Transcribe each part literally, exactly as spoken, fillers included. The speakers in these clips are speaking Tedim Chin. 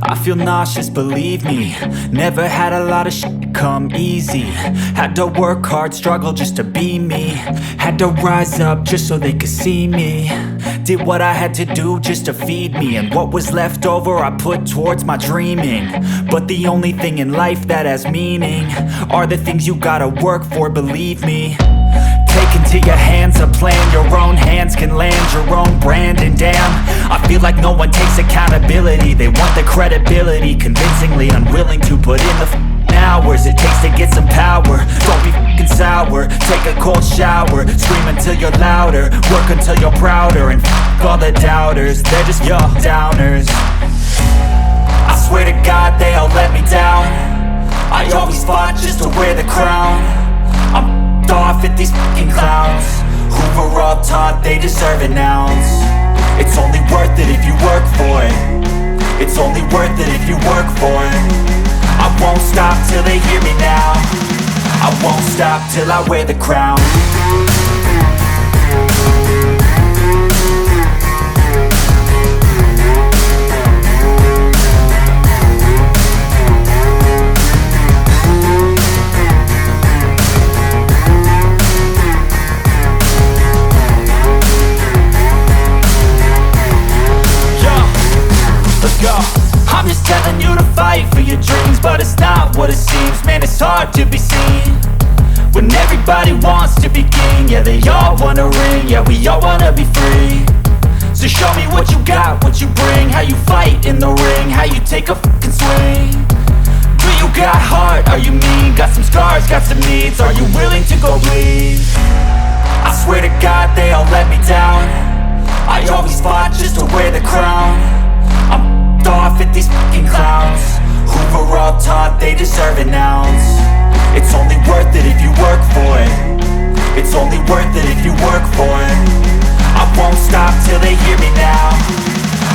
I feel nauseous, believe me. Never had a lot of shit come easy. Had to work hard, struggle just to be me. Had to rise up just so they could see me. Did what I had to do just to feed me. And what was left over, I put towards my dreaming. But the only thing in life that has meaning are the things you gotta work for, believe me. Take into your hands a plan. Your own hands can land your own brand. And damn, I feel like no one takes accountability. They want the credibility, convincingly unwilling to put in the f- hours it takes to get some power. Don't be f***ing sour. Take a cold shower. Scream until you're louder. Work until you're prouder. And f- all the doubters, they're just your downers. I swear to God, they all let me down. I always fought just to wear the crown. I'm off at these fucking clowns who were all taught they deserve an ounce. It's only worth it if you work for it. It's only worth it if you work for it. I won't stop till they hear me now. I won't stop till I wear the crown. Yeah, let's go. I'm just telling you to fight for your dreams, but it's not what it seems. Man, it's hard to be seen when everybody wants to be king. Yeah, they all wanna ring. Yeah, we all wanna be free. So show me what you got, what you bring, how you fight in the ring, how you take a fucking swing. Do you got heart? Are you mean? Got some scars, got some needs. Are you willing to go bleed? I swear to God, they all let me down. I always fought just to wear the crown. I'm off at these fucking clowns who were all taught they deserve an ounce. It's only worth it if you work for it. It's only worth it if you work for it. I won't stop till they hear me now.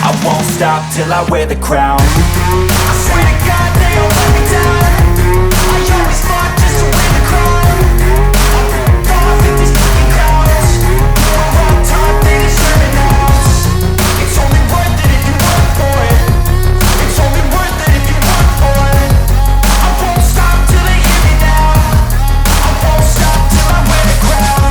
I won't stop till I wear the crown. I swear to God, they all let me down. I always fought just to wear the crown. I'm off at these fucking clowns. We're all taught they deserve an ounce. It's only worth it if you work for it. It's only worth it if you work for it. I won't stop till they hear me now. I won't stop till I wear the crown.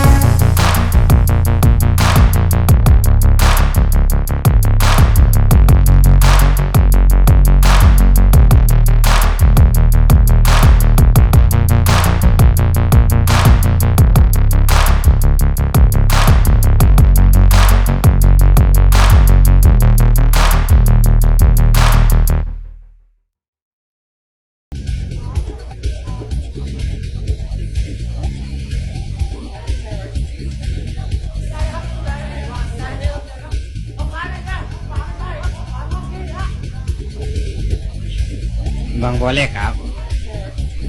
Bang bawl le kap.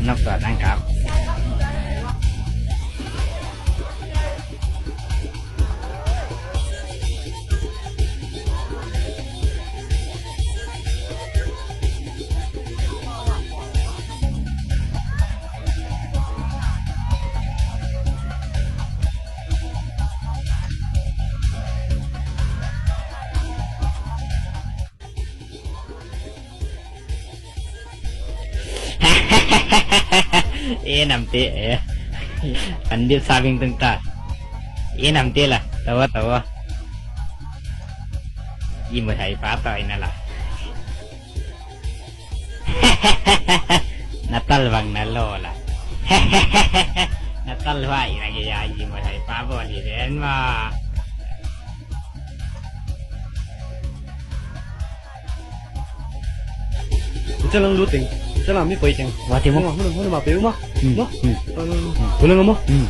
Nok tua tang kap. E namte e. Pandit sabing tungta. E namte la. Tawa tawa. Imut hai pa to ina la. Natal bang nalo la. Natal huai ina ge ya imut hai pa boli den ma. Ita lang luting, ita lang mi poi ting. Wati mo. Hunu hunu ma pei uma. Hmm. No. Hmm. Hunu mo. Hmm.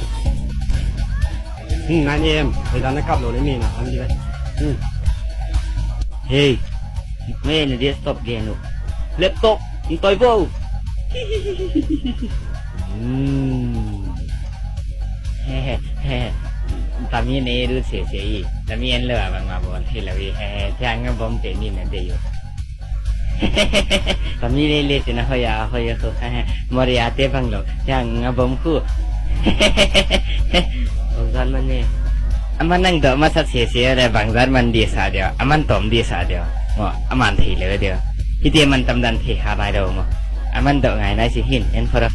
Hmm. Nine a.m. Hei dan na kap lo le mi na kan di le. Hmm. Hey. May na desktop gen lo. Laptop. Ntoi bo. Hmm. Tami nei lut sese i. Tami en lo abang ma bol hi lo i. Thiang nga bom te ni na de yo. Tami nei le te na hoya hoya ko. Moria te bang lo. Thiang nga bom ku. Bang zan man ne. Aman nang do masa sese le bang zan man di sa dia. Aman tom di sa dia. Mo aman thei lo dia. Hihte man tamdan thei kha bai lo maw? A man dawh ngai nai sin hin en phot aw.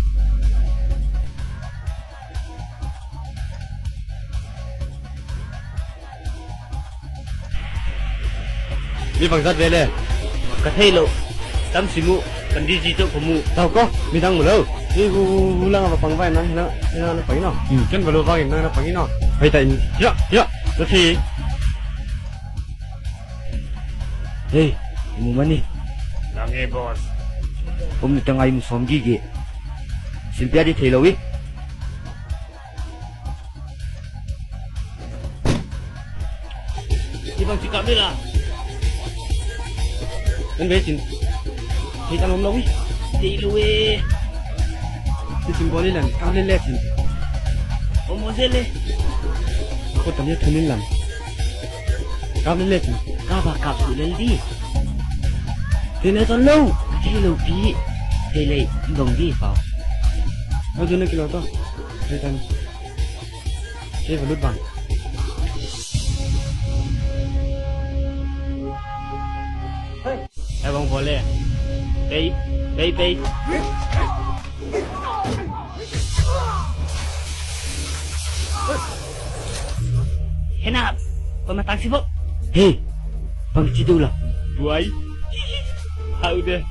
Mi bangzat ve le? Ka thei lo. Tam sim uh. Kan D G tawh ka mu. Tau ko, midang mu lo. Hih hu, hu, hu lang a va pang vai nang, nang, nang na pang in aw. Hmm. Ken va lo vangin nang na pang in aw. Hei ta in. Ya, ya. Ka thei. Hei, mu mani. Nang e, boss. Om ni tang ai mu sawm gige. Silpia di thei lo i. Hih bang ci kap ni la. En ve cin. Hih tan om lo i. Thei lo e. Hih cin bawl i lan kap le le cin. Om o ze le. Ko tan ya thun in lan. Kap le le cin. Kap a kap su lel di. Thei le tan lo. Thei lo pi. Thei le dong di pau. Lo tu na kilo to. Thei tan. Kei va lut bang. Hei bang vawh le. Pei, pei, pei. Henap. Kau matang sibuk. Hei, bang ci tu la. Buai. Hau deh.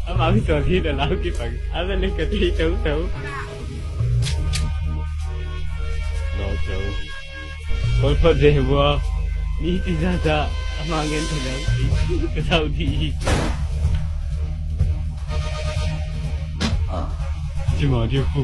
Amah mi sual hi na lau kipang. A za le ka tei tau tau. Lau tau. Kol phot de bua. Ni ti za za. Amah ngen tau lau. Ka tau di. Ci ma di ku.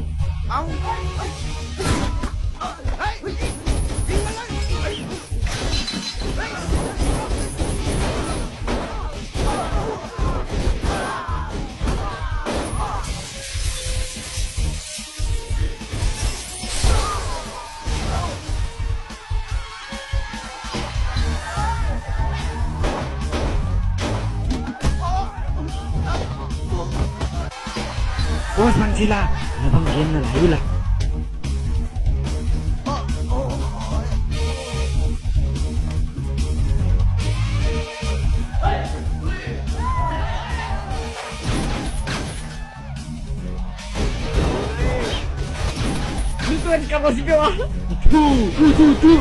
Boss, bang ci la, na bang gen na lai uh la. Ni tuan ka boss biau ah. Tu, tu, tu, tu.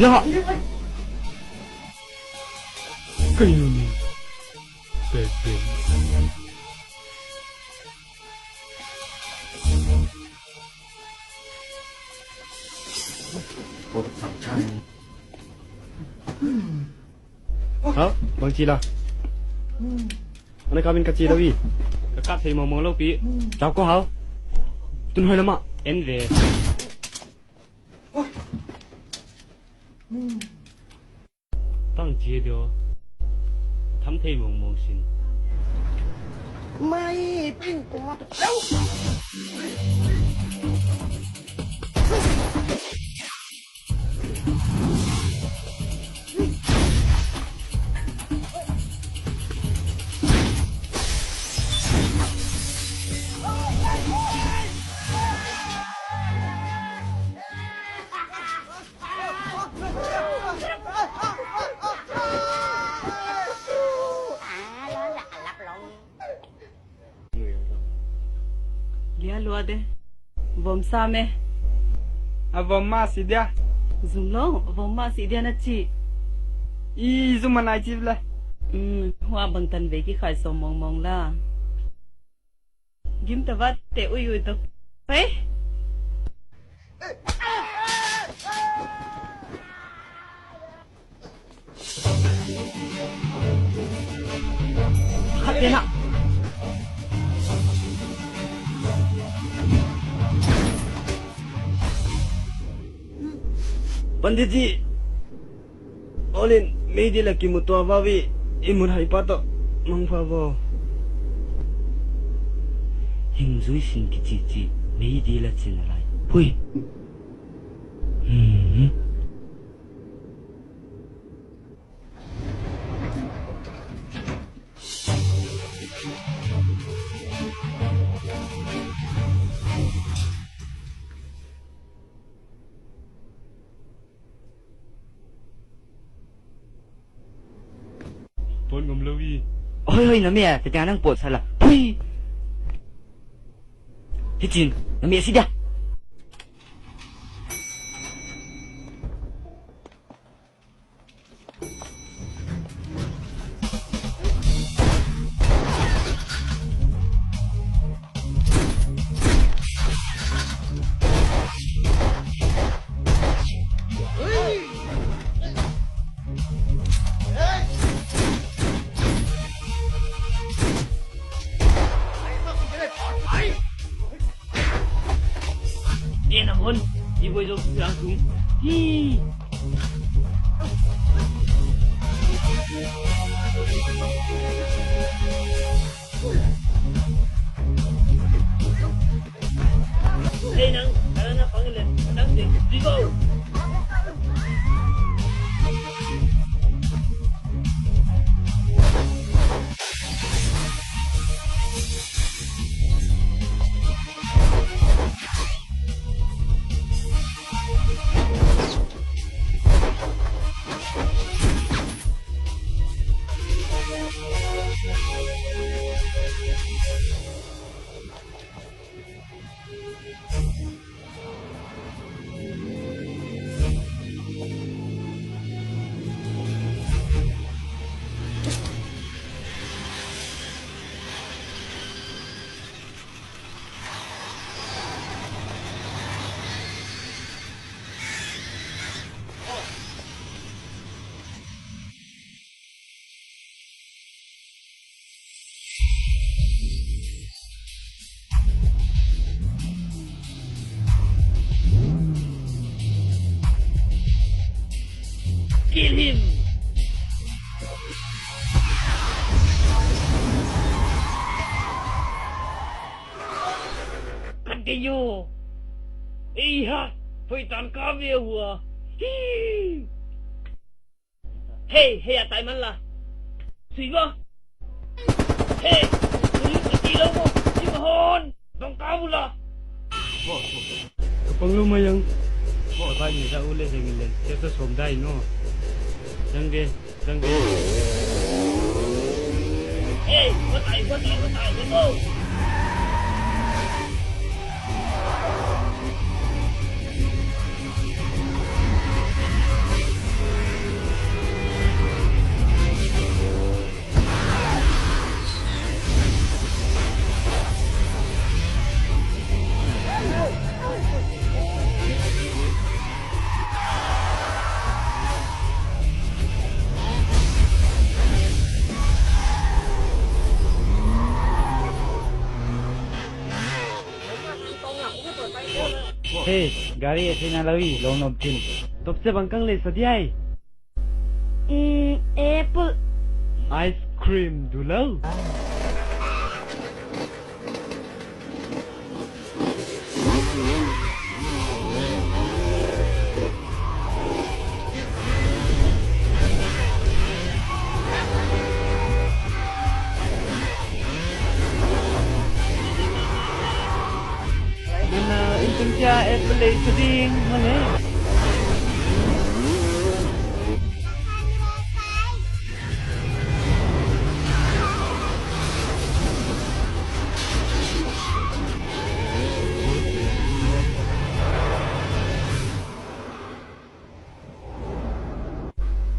Ya. Kayu ni. Bebe. Ha? Bang ci la? Ana kap in ka ci lo hi. Ka kap thei mawngmawng lo pi. Tau ko hau. Tun hoi lama. En ve. Tang ci dio. Tham thei mawngmawng sin. Mai ping ko. Lia lua de. Vom sa me. A vom mah si dia. Zum lo, vom mah si dia na ci. I zum a nai ci le. Um, hua bang tan ve ki khai som mawngmawng la. Gim ta vat te ui ui to. Hei. Khat te na. Pandit ji, all in meidil a kimu tua vau i, i mun haipa tawh mangpha vaw. Hing zui sin kici ci meidil a cin a lai. Hui. Hmm. Pawt ngam lo hi. Hoi, hoi, na meh a, tua ciang nang pawt sa la. Hui! Hi cin, na meh si dia. Ê, nam hon, i buai zo siang sung. Hi. Ê, nang, ka na pang len, nang ding, di go. Kill him! Kan kei yo. Ei ha, hoi tan ka ve hua. Hi. Hei, hei a tai man la. Sui ba. Hei, sui ka ti lo mo. Sui ma hon. Dong ka bu la. Ka pang lo ma yang. Mo bai ni da u le ding len. Ke sa som dai no. Yang ge, yang ge. Hei, wa tai, wa tai, wa tai, wa tai. Hei, gari e thei na lo hi, long nom tin. Topse bang kang le sa diai. Mm, apple. Ice cream du lo. Nana, in tung cia et lei sa ding, mane.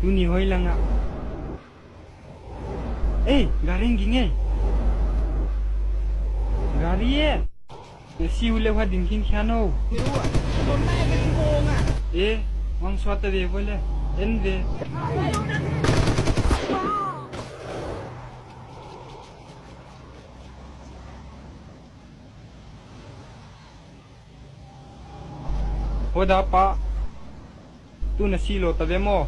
Tuni hoi langah. Ei, gari ging ei. Gari e. Siu le hua ding khin khian o. E, wang suat ta ve vo le. En ve. Hoda pa. Tu na si lo ta ve maw?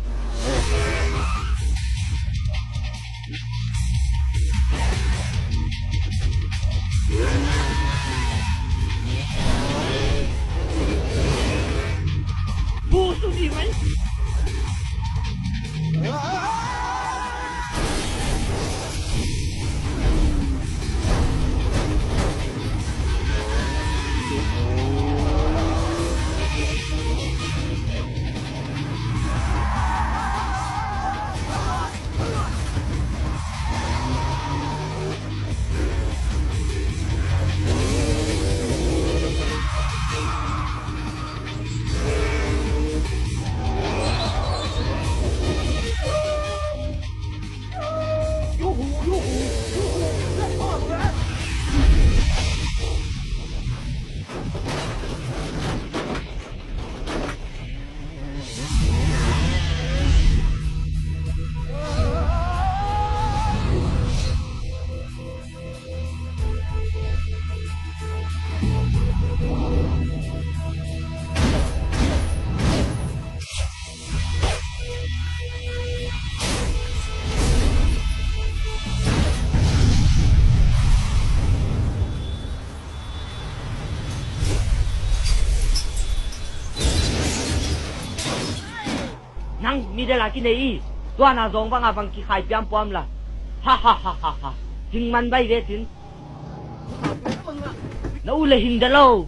Nang middle a kinei i, tua na zong banga bang kikhai piampuam la. Ha, ha, ha, ha, ha. Cing man bai ve cin. Na u le hin da lo.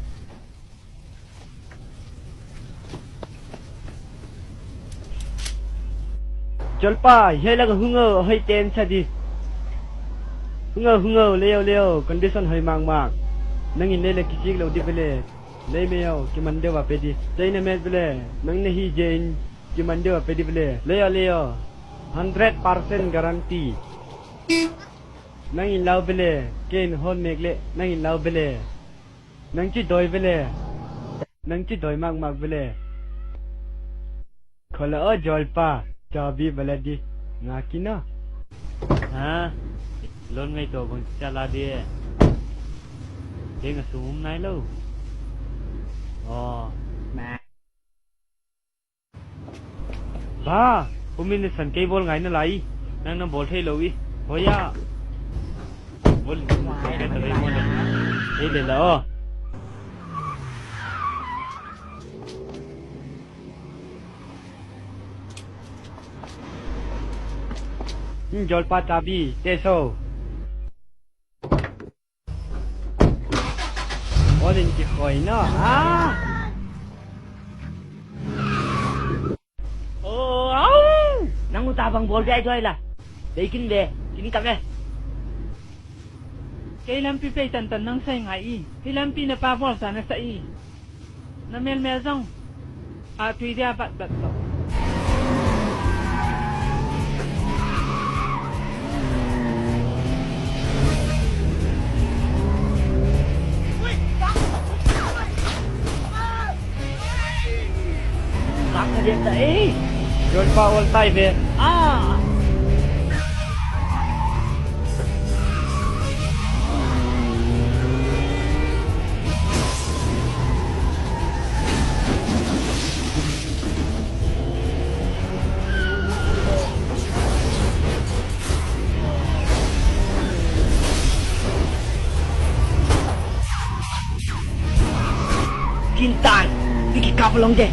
Jolpa, hiai lak a hung o, a hoih ten sa di. Hung o, hung o, lei o, lei o, condition hoih makmak. Nang in lei le kicik lo di vele. Lei mei o, kiman deuh a pe di. Tei na met vele, nang na hi je in, kiman deuh a pe di vele. Lei o, lei o, hundred percent guarantee. Nang in lau vele, kei in hon mek le, nang in lau vele. Nang ci dawi vele. Nang ci dawi makmak vele. Kholh a aw Jolpa, cabi va la di. Nga kina. Ha? Lon ngai tawh bang ci ca la di. Kei nga sum um nai lo. Aw. Ba, kumin na san kei bawl ngai na lai. Nang na bawl thei lo i. Hoya. Bawl ngai na lai bawl. Hei le la aw. Jolpa cabi, te so. Bawlin kikhawi na. Ah! Oh, au! Nang uta bang bawl ve ai duai la. Dei kin ve, kin ka ve. Kei lampi pei tantan nang sai ngai i. Kei lampi na pa bawl sa na sa i. Na melmel zong a tui dia batbat lo. Lak na diam ta ei. Jolpa ol tai ve. Ah. Kintan, piki kap long de.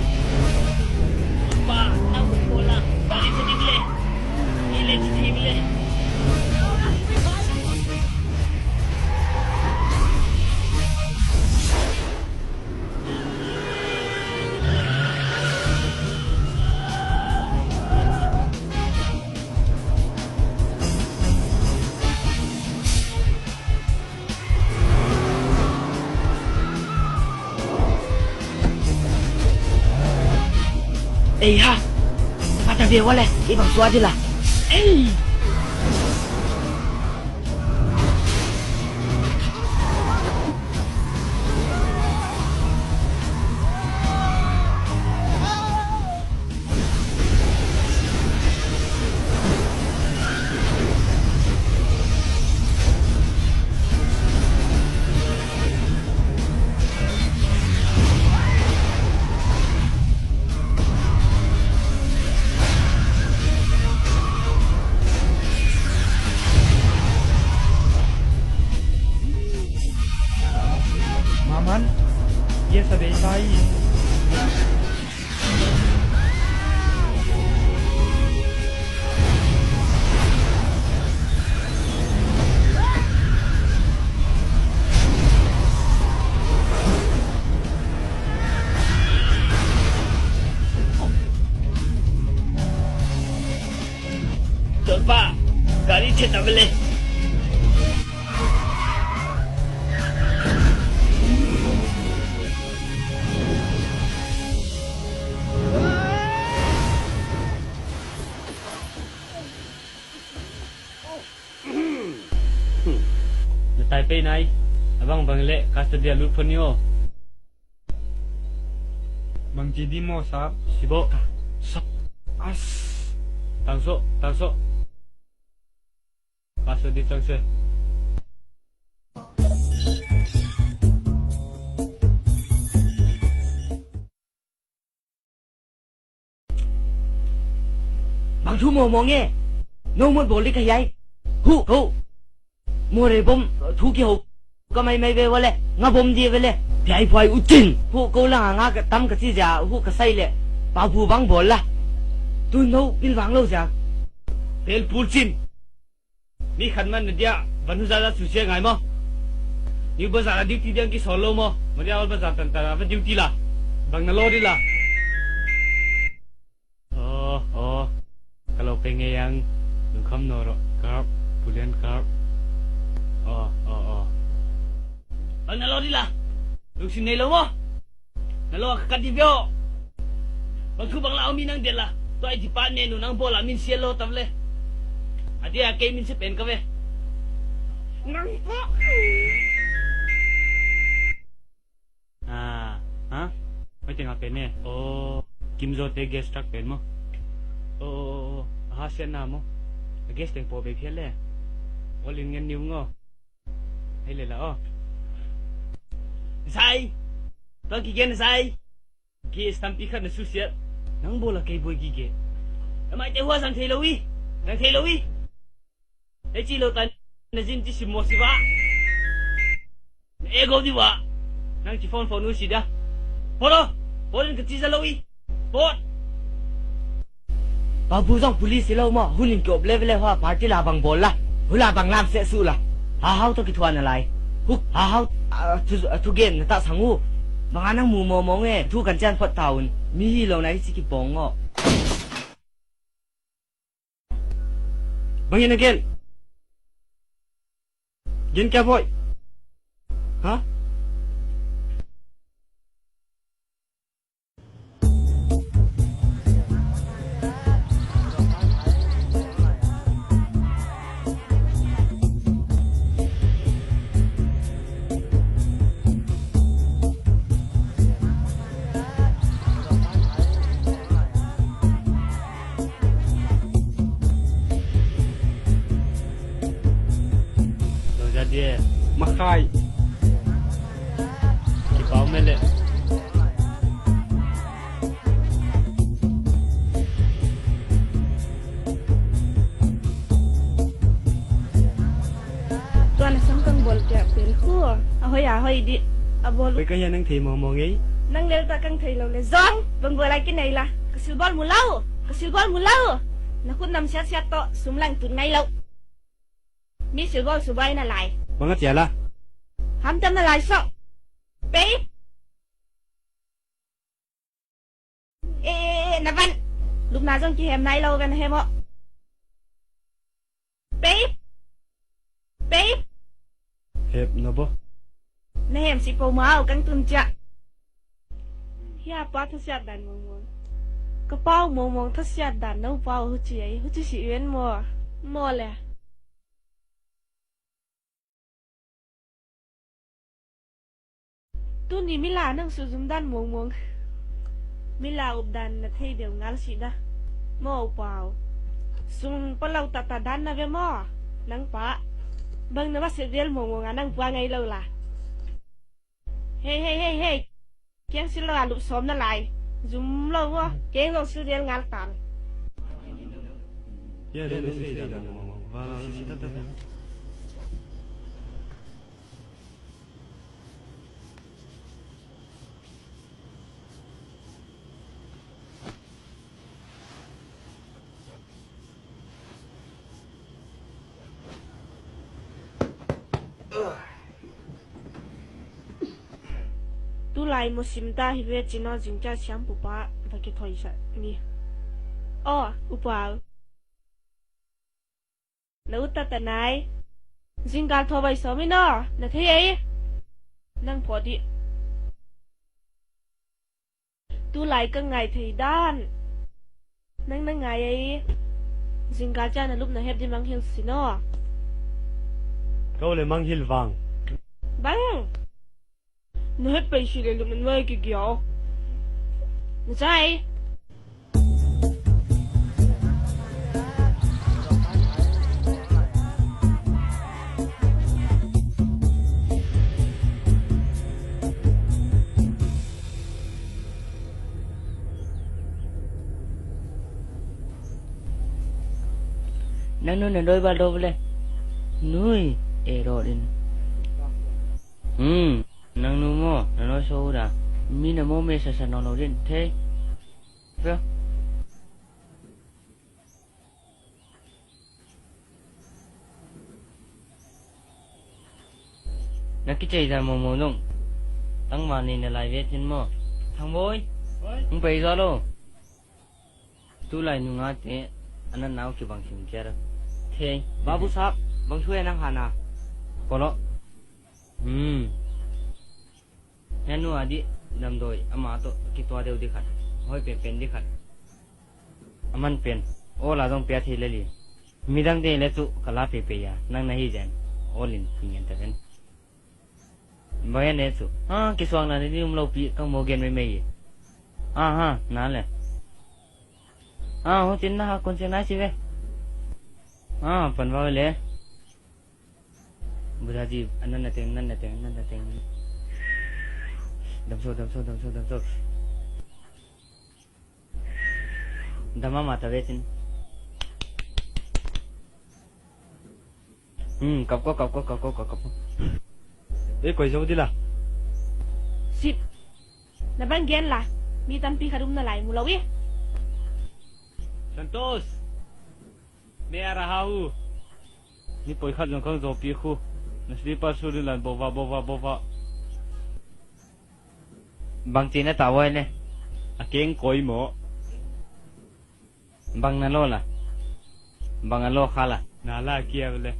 Pa, na ko la, balik sa digle. Ile ci digle. Ei ha, pata ve wale, ei bang tua dila. Ei. Aman, ia sa bei sa i. Tolpa, gari chet na vele. Na tai pei nai. A bang bang le custody a lut phot ni aw. Bang ci di maw sap? Sibo. Sap. As. Tangso, tangso. Custody tangso. Bang thu mawmaw nge. No mawt bawl dih ka hiai. Huh, ko. Mawre bom thu kiho ka maimai ve vale. Nga bom dih vele. Piai puai utin. Huh, ko langa nga ka tam ka ci zia. Huh, ka sai le. Papu bang bawl la. Tu no pilvang lo zia. Pel pul cin. Mi khat man na dia van hu zaza susia ngai maw? New Bazar a duty diang kisawl lo maw? Madia Old Bazar tantan a va duty la. Bang na law di la. Aw, aw. Ka lo pe ngei ang. Lungkham naw rawh. Karp. Pulian karp. Aw, aw, aw. Bang na law di la. Lungsim nei lo maw? Na law ka kat di biaw. Bang thu bang la om i nang del la. Tua i department uh nang bawl a min sia law tam le. A dia kei min sia pen ka ve. Nang pawh. Ah, ha? Mai teng a pen e. Aw, Kim Zo te gas truck pen maw? Aw, aw, aw, aw. A ha siat na maw? A gas teng pawh bei phiat le. Aw, lin ngen niu ngaw. Hei le la aw. Zai. Tuang kigen zai. Gas tampi khat na susiat. Nang bawl a kei buai gige. Na maite hua zang thei lo i. Zang thei lo i. Hei ci lo tan na zin ci sim maw si va. Na e go di va. Nang ci phone phone u si da. Phone o. Phone in ka ci za lo i. Phone. Papu zong police hi lo maw, hun in kiop le vele hua party la bang bawl la. Hula bang lam seh suh la. Hahau tawh kithuan a lai. Huk, hahau, a, thu, a, thugen na tah sang uh. Bang a nang mu mawmaw nge, thu kan cian phot ta un. Mi hi lo na hi ci kipawng aw. Bang in a gen. Gen kia voi. Ha? Lo za die. Makhai. Kipau mele. Tua na sam kang bawl kia pen khu. A hoi a hoi di. A bawl. Hoi ka hia nang thei mawmaw ngei. Nang lel ta kang thei lo le zong. Bang bawl a kinei la. Ka silbawl mu lo. Ka silbawl mu lo. Na khut nam siat siat tawh sum lang tun ngai lo. Mi silbawl subai na lai. Bang a cia la. Hamtam na lai sawh. Pei. E, e, e, na van. Lupna zong kihem nai lo ve na hem aw. Pei. Pei. Hep na bo. Na hem si po mau kang tun cia. Hia pa thasiat dan mongmong. Ka pau mongmong thasiat dan no pau huci ai huci si uen mo. Mo le. Tuni mila nang suzum dan mongmong. Mila up dan na thei deuh ngal si da. Mo pau. Sung palau tata dan na ve mo. Nang pa. Bang na ma se del mongmong a nang pa ngai lo la. Hei, hei, hei, hei. Kiang sil lo a lup sawm na lai. Zum lo vua. Kiang zong sil rial ngal tal. Hia dong sil rial ngal tal. Val sil rial ngal tal. Tulai musim ta hi ve cin aw, zingciang siampupa va kithoisah ni. Aw, upa. Na ut ta ta nai. Zingkal thaw vai sawm in aw, na thei ei. Nang phawt dih. Tulai ka ngai thei dan nang na ngai ei. Zingkal ciang na lupna hep dih manghil sin aw. Ko le manghil vang. Bang. Na hep pei si le lupna nuai kigia aw. Na cai. Nang nu na doi bal do le. Nui e dot in. Hmm. Nang nu maw, na nuai so uh da. Mi na maw me sasa nawn lo din thei. Pia. Na kiceih zah mawmaw zong tangmah nei na lai ve cin maw? Thangbawi. Hong pei zaw lo. Tulai nungate a natna uh kibang sim ciat a. Thei. Babu sap, bang thu e nang hana? Kolo. Hmm. Hia nu a dih damdawi ama tawh kitua deuh dih khat. Hoi penpen dih khat. A man pen. Awl a zong pia thei le li. Midangte le cu ka la peipei a, nang na hi zen. Awl in hi ngen ta zen. Bang hian e cu. Ha, kisuakna ni um lopi ka maw gen meimei hi. Aha, na le. Ah, hutin na ha kun sing nai si ve. Ah, pan va le. Budaji, a nan na teng, nan na teng, nan na teng. Damso, damso, damso, damso. Dama mata ve cin. Hmm, kap ko, kap ko, kap ko, kap ko. Eh, koi zo dila. Sip. Na bang gen la. Mi tampi khat um na lai mu lo i. Santos. Me a ra ha hu. Ni poi khat zong kang zo pi khu. Na slipper su din lan bova, bova, bova. Bang ci na ta wai le. A keng koi mo. Bang na lo la. Bang a lo kha la. Na la kia le.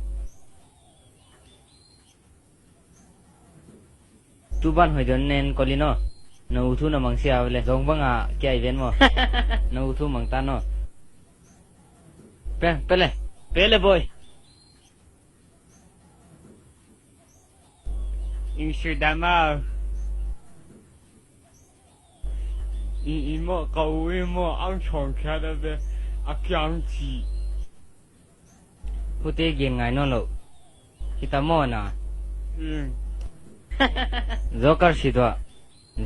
Tu ban hoi don nen kolin aw. Na u thu na mang sia vele. Zong banga kia i ven maw. Na u thu mang tan aw. Pe, pe le. Pe le boy. Ing sir dama. I, i maw, ka u i maw, ang chong kia da be. A kiang ci. Hute gen ngai nawn lo. Hita maw na. Joker si tua.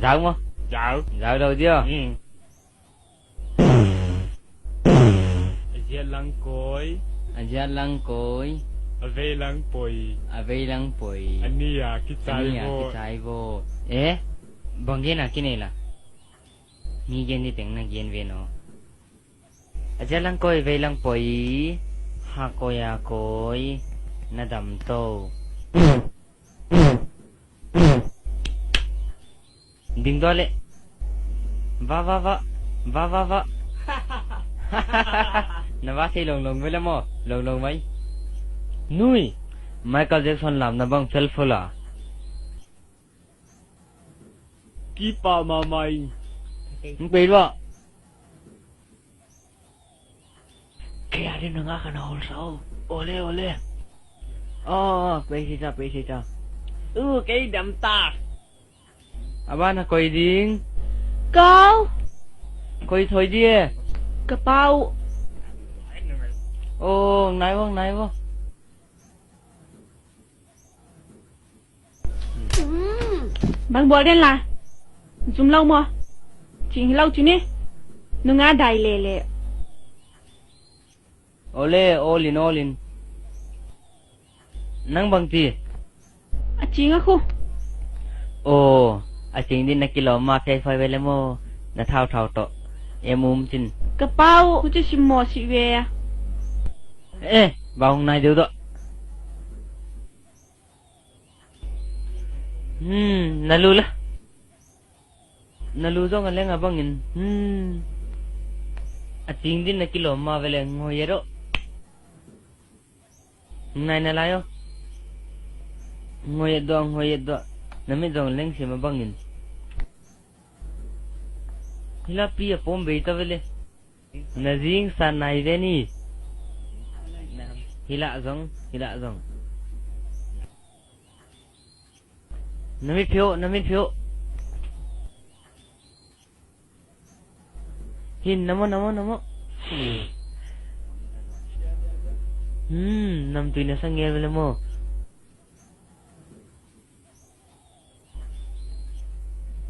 Zau maw? Zau. Zau lo dia. A ziat lang koi. A ziat lang koi. A vei lang poi. A vei lang poi. A nia kichai vo. A nia kichai vo. Eh? Bang gen a kinei la. Mi gen ni teng na gen ve no. A ziat lang koi, vei lang poi, ha koi a koi, na dam to. Ding dua le. Va, va, va. Va, va, va. Na va thei long long ve le maw. Long long vai. Nui. Michael Jackson lamna bang fel fel a. Kipa mamai. Hong pei lua. Kei a din na nga ka na hol sa o. Ole, ole. Oh, pei si ta, pei si ta. U, kei dam ta. A ban a koi ding. Kau. Koi thoi di e. Ka pau. Oh, nai vong, nai vong. Bang bual den la. Zum lo maw. Cing hi lo ci ni. Nunga dai lele. Ole, olin, olin. Nang bang ti. A cing a khu. Oh, a cing din na kilawm ma phei phai ve le maw. Na thau thau tawh. Em um cin. Ka pau, khu ci sim maw si ve. Eh, bang hong nai deuh tawh. Hmm, na lu la. Na lu zong a leng a bangin. Hmm. A cing din na kilawm ma ve le ngoi et aw. Nai na lai aw. Ngoi et dua, ngoi et dua. Na mit zong leng sim a bangin. Hi la pi a pom bei ta ve le. Na zing san nai ve ni. Hi la zong, hi la zong. Na mit phiu, na mit phiu. Hin, na maw, na maw, na maw. Hmm, namtui na sa ngel ve le maw.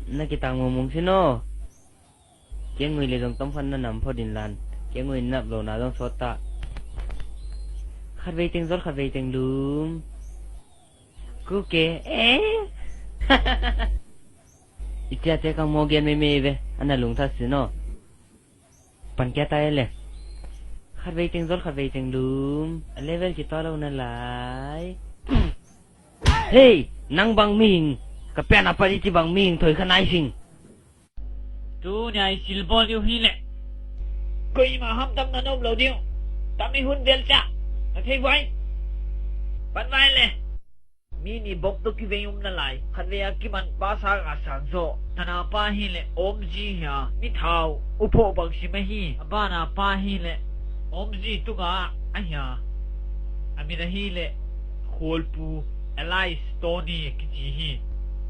Na kitang mongmong sin aw. Kei ngui le zong tom khat na nam phot in lan. Kei ngui nap lo na zong sawt ta. Khat vei teng zol, khat vei teng lum. Kuke, eh. I ciate kang maw gen meimei ve, a na lungtha sin aw. Pan kia ta e le. Khat vei teng zol, khat vei teng lum. A level kitaw lo na lai. Hei, nang bang mihing, ka pian a pat i ci bang mihing thoi kha nai sing. Tu nia i silbawl diu hi leh. Koimah hamtam na nop lo diu. Tam i hun vel ciah. Na thei vai. Pan vai le. Mi nih bawk tawh kivei um na lai. Khatvei a kiman pa sang a sang zaw. Thana pa hi leh Omzi hi a. Mithau uphawh bang sim ahi. A bana pa hi leh Omzi tunga a hi a. A min ahi leh Khualpu Elias Tony kici hi.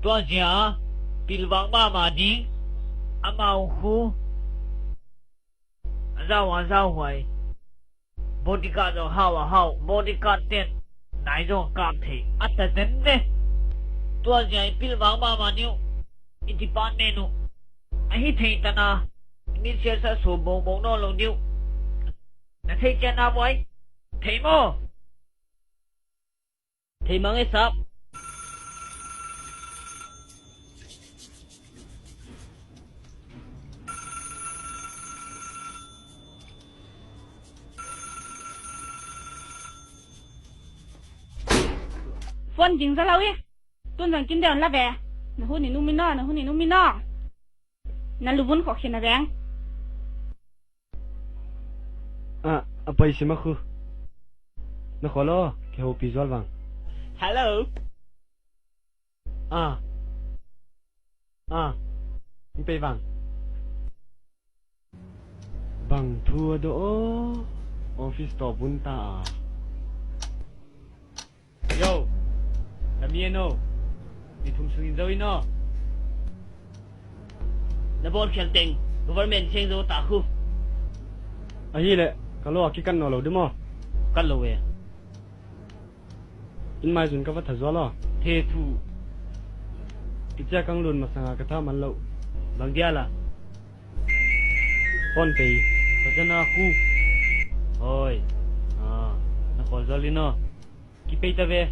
Tua zia pilvang mahmah ding amau khu a zau a zau huai. Bodyguard zong hau a hau, bodyguard ten nai zong a kap thei a ta zen ve. Tua zia i pilvang mahmah niu i department uh a hi thei tana i mi siasa so bongbong nawn lo diu. Na thei cian na buai thei maw? Thei mang e sap. Phone ding za lo e. Tun zang kin deon la ve. Na hun in um in aw, na hun in um in aw. Na luvun khawh khin a veng. Ah, a pai sim a khu. Na khawl aw, kihopih zual vang. Hello. Ah. Ah. Hing pei vang. Bang thu a daw aw. Office tawh bun ta a. Yo, Damien aw, ni thum sungin zo in aw. Na bawlkhial teng government seng zo ta khu. Ahileh ka law a kikat nawn lo ding maw? Kat lo e. In maizun ka va tha zual aw. The thu. I ciah kang lun masanga ka tha man lo. Bang dia la? Phone pei. Ka zana khu. Hoi. Ah, na khawl zual in aw. Kipei ta ve.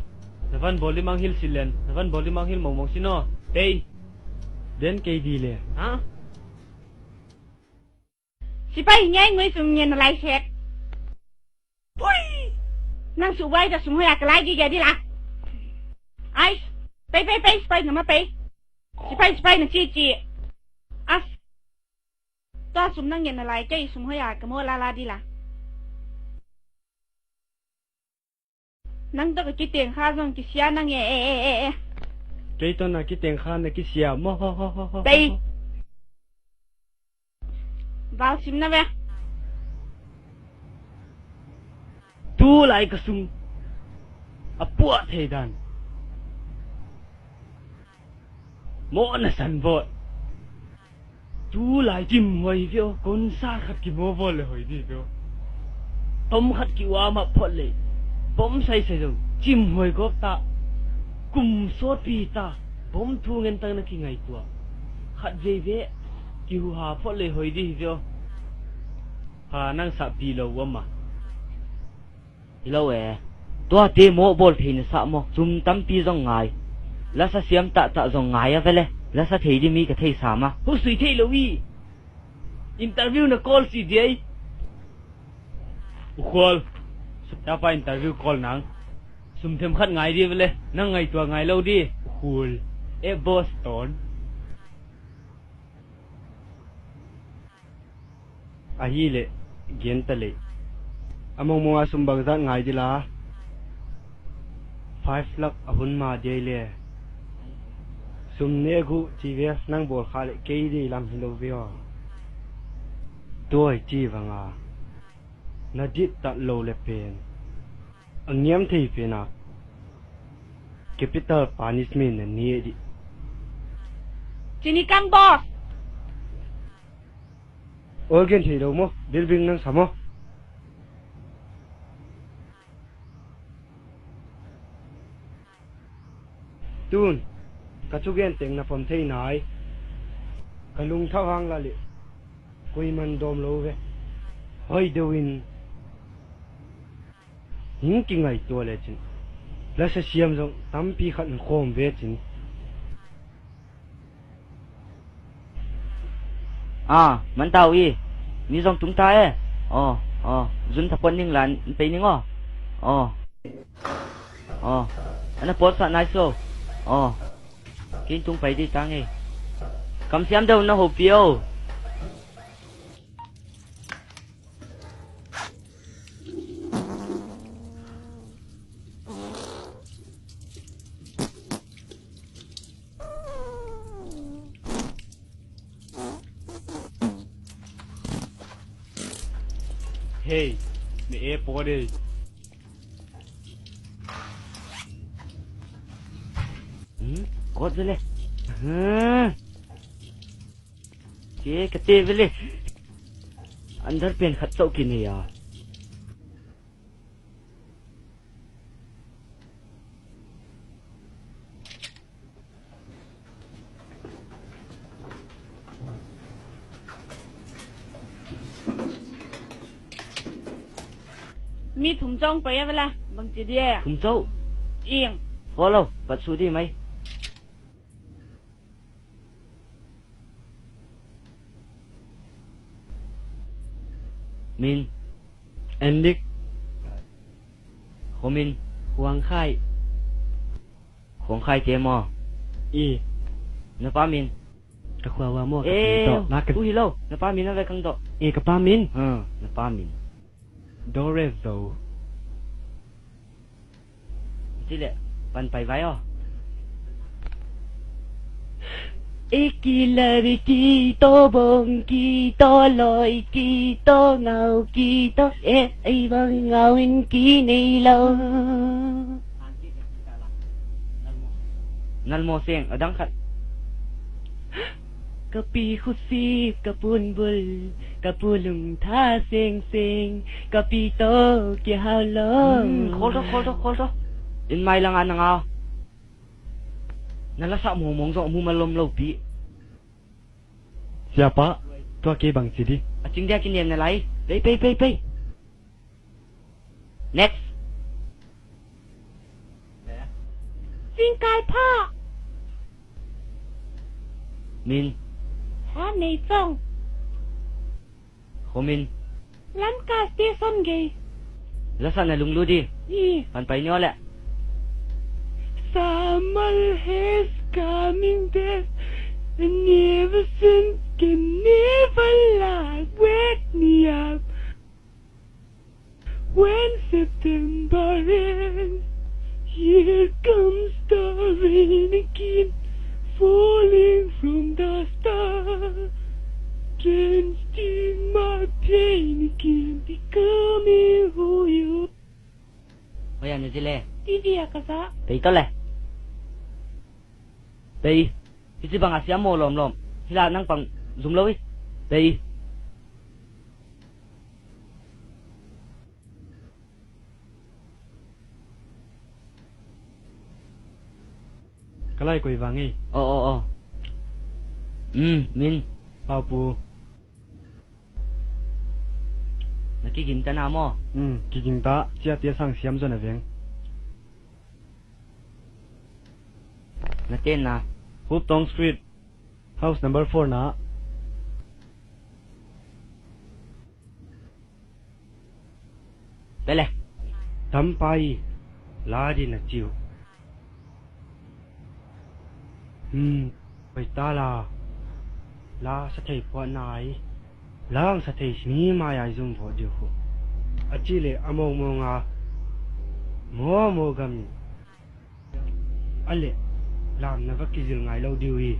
Na van bawl limang hil silen, na van bawl limang hil mongmong sin aw. Pei. Den kei di le. Ha? Sipai ngai ngui sum ngen na lai sek. Pui. Nang su bai da sum hoya ka lai di ja di la. Ai. Pei, pei, pei, sipai na ma pei. Sipai, sipai na ci ci. As. Tua sum nang ngen na lai kei sum hoya ka mo la la di la. Nang tawh ka kiteng kha zong kisia nang e, e, e, e, e. Kei tawh na kiteng kha na kisia maw? Pei. Val sim na ve. Tu lai ka sung a puah thei dan. Mawh na san vawt. Tu lai cimhuai hi ve aw, concert khat kimawl le hoi dih ve aw. Tom khat ki-uam ah phot le bom saisai zong cimhuai gawp ta. Kum sawtpi ta bom thu ngen tang na kingaihtuah. Khat vei ve kihuha phot le hoi dih ve aw. Ha nang sahpi lo uam a. Hi lo e. Tuate mawh bawl thei na sah maw? Sum tampi zong ngai. Lasa siam tahtah zong ngai a vele. Lasa thei dimi ka theisa ma. Husui thei lo i. Interview na call si diai. U Khual. Tapa interview call nang. Sum them khat ngai di vele. Nang ngai tua ngai lo di. U Khual. E Boston. Ahih leh gen ta leh, a mongmong a sum bangzah ngai dih la. Five lakh a hun ma dih le, sum nek uh ci ve. Nang bawl kha leh kei deih lam hi lo ve aw. Tua i ci bang a na dihtat lo le pen a ngiam thei pen a capital punishment na ne dih. Cini kang boss. Ol gen thei lo maw? Bilbing nang sa maw? Tun ka thugen teng na pom thei nai. Ka lungthau hang la leh kuiman dawm lo ve. Hoi deuh in hing kingaihtuah lecin lasa siam zong tampi khat in khawm ve cin. A, man ta uh i. Mi zong tung ta e. Aw, aw, zun thapuan ning la, an pei ning aw. Aw. Aw. Ana pawlsah nai so. Aw. Kin tung pai dih ta ngei. Kamsiam deuh na hopih o. Hei, me e paw dei. Hmm, kawt ve le. Hmm. Ke ka te ve le. Underpant khat chauh kinei a. Mi thum zong pai a vela bang ci dia. Thum zong. Ing. Follow, pat su di mai. Min. Endik. Khuamin. Khuangkhai. Khuangkhai te maw? I. Na pa min? Ka khua ua maw? Ka eh, pi tawh. Na ka u hi lo. Na pa min a ve kang tawh. Eh, ka pa min. Ha, na pa min. Dore zo. Ci le pan pai vai aw. E ki la ri ki to bong ki to loi ki to ngau ki to e ai bang ngau in ki nei lo. Nal maw seng a dang khat. Ka pi khusi ka pun bul ka pu lung tha seng seng ka pi to kia hau lo. Hmm, khol to khol to khol to. In mai langa na ngau. Na lasa mumong zong mu malom lo pi. Siapa, tua kei bang ci di. A cing dia kiniam na lai. Pei pei pei pei. Next. Singkai pha. Min. Ha nei cong. Khuamin. Lamka station gei. Lasa na lunglu di. I. Pan pai ni aw le. Summer has coming back. I never seen, can never like, wake me up. When September ends, here comes the rain again, falling from the star, drenched in my pain again, becoming who you. Hoya ni zile. T V a ka za. Pei to le. Pei. Hici banga siam maw lawmlawm. Hila nang pang zum lo hi. Pei. Ka lai koi vang ei. Aw, aw, aw. Um, min. Paupu. Na kiging ta na maw? Um, kiging ta. Ciate sang siam zon a veng. Na tenna. Hooptong Street. House number four na. Pele. Tampai. Ladi na ciu. Hmm, hoih ta la. La sa thei phuah nai. Lang sa thei mi mai ai zong vawh diu khu. A ci le a mawngmawng a mawmaw gam in. A le lam na va kizil ngai lo diu hi.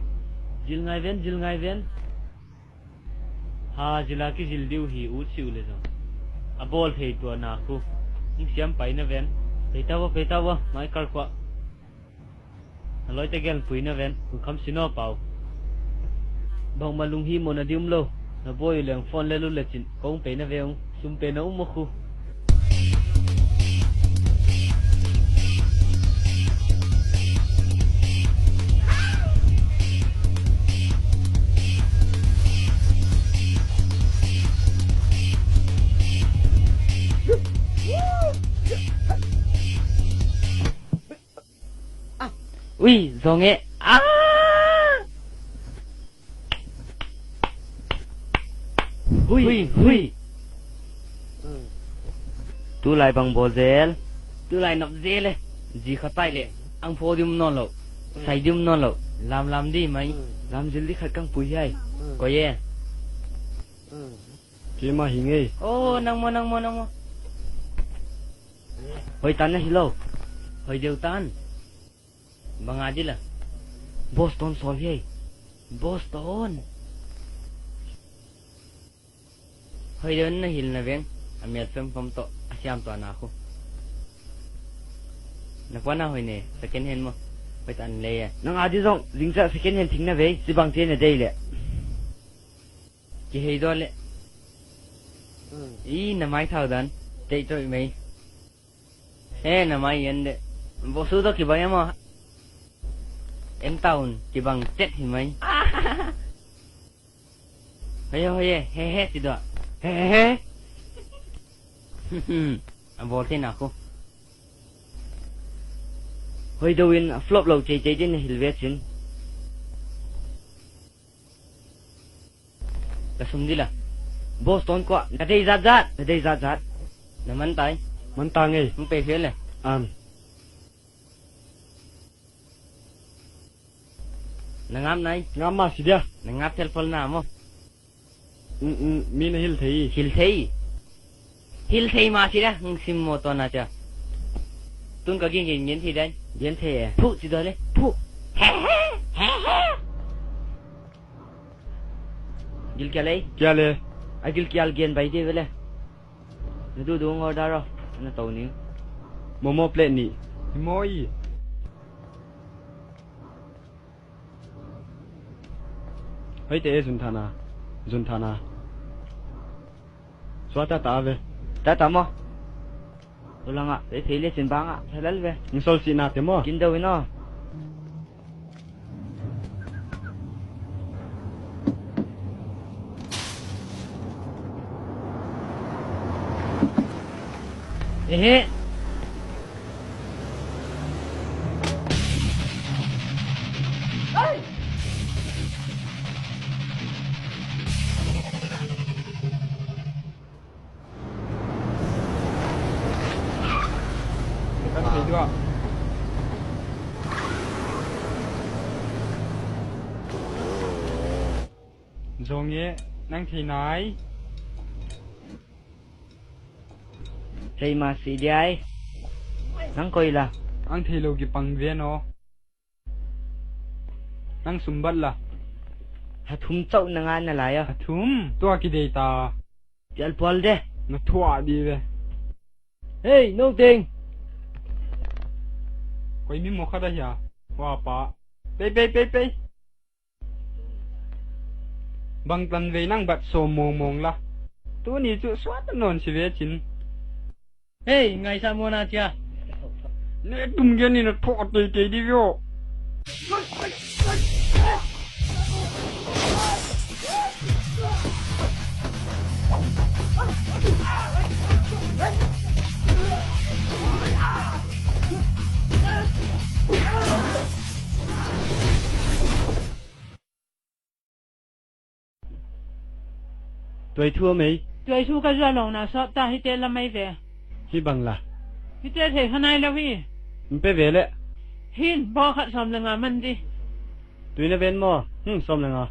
Zil ngai ven, zil ngai ven. Ha zila kizil diu hi ut siu le zong. A bawl thei tua na khu. Hong siam pai na ven. Pei ta ua, pei ta ua, mai kal khuah. Na lawite gel pui na ven, kum kham sin aw pau. Bangmah lunghimawh na di um lo, na bawi uh leng phone le lut le cin, kong pei na ve ung, sum pei na um aw khu. Ui, zong e. Ah! Hui, hui, hui. Tu lai bang bawl zel. Tu lai nop zel e. Zi khat pai le. Ang pho dim nawn lo. Sai dim nawn lo. Lam lam di mai. Lam zil di khat kang pui hiai. Koi e. Keimah hi ngei. Oh, nang maw, nang maw, nang maw. Hoih tan na hi lo. Hoih deuh tan. Bang a di la. Boston sawl hi. Boston. Hoih deuh na hilh na veng. A mial fempam tawh a siam tawh na khu. Na puan a hoih ne, second hand maw. Hoih tan lei e. Nang a di zong zingciah second hand thing na vei. Cibang te na dei le. Kihei daw le. I na mai thau dan. Teih tawh i mei. He na mai en de. Bosu tawh kibang em aw. Em taun kibang cet hi mai. Hoye hoye, he he ci daw. He he. A bawl thei na khu. Hoih deuh in a flop lo ceicei din na hilh ve cin. Ka sum di la. Boston kuah. Na dei zatzat. Na dei zatzat. Na man tai. Man ta ngei. Hong pei phial le. Am. Na ngap nai. Ngap mah si dia. Na ngap thelphol na maw. Mm, mm, mi na hilh thei. Hilh thei. Hilh thei mah si dia. Hong sim maw tawn na cia. Tun ka gin gin gen thei dai. Gen thei e. Phuh ci daw le. Phuh. He he. He he. Gil kia lei. Kia le. A gil kial gen bai di ve le. Na duh dung order aw. Na to ning. Momo plate nih. Hi maw i. Hei te e zun thana. Zun thana. Sua ta ta ve. Ta ta maw. Ulangah vei phei le cin bangah phalal ve. Ng sol sihna te maw. Kin deuh in aw. Ehe. Kan thei duah. Zong e, nang thei nai. Thei mah si diai. Nang koi la. Ang thei lo kipang ven aw. Nang sumbat la. A thum cauh na ngah na lai a. A thum? Tua kidei ta. Pial pual de. Na thuah di ve. Hei, no teng. Koi mi maw khat a hia. Wa pa. Pei, pei, pei, pei. Bang tan vei nang bat sawm mawngmawng la. Tuni cu suat nawn si ve cin. Hei, ngaihsah maw na cia. Ne tum gen in a thawh teitei di vio. Tuai thu a mei. Tuai thu ka zuah lawng na sawt ta, hite la mei ve. Hi bang la. Hite thei kha nai lo hi. Mpe ve le. Hin baw khat sawm le nga man di. Tui na ven maw? Hmm, sawm le nga.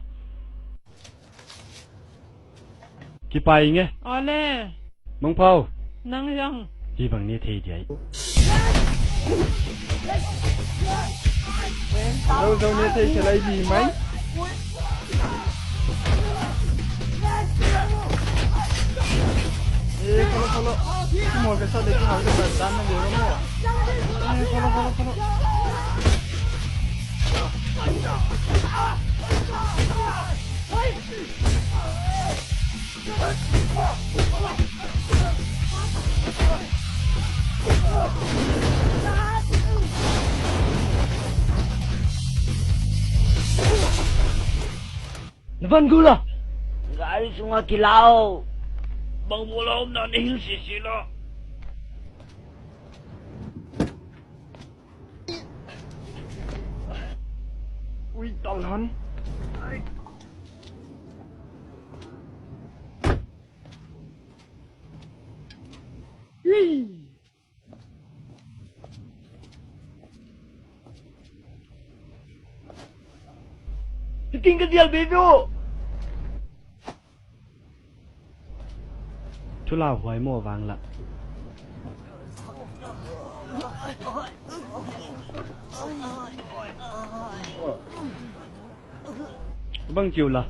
Kipai nge. Awle. Mangpau. Nang yang. Hi bang ni thei diai. Zo zo ni thei se lai bi mai. Eh, follow, follow. Mo ke sa de ki hau de sa dan na de mo. Eh, follow, follow, follow. Na van gula. Gari sunga kilau. Bang mula om na ni hil sisi lo. Ui, tal han. Ui. King ka dial be do. Thu lau huai maw vang lah. Bang kiu la.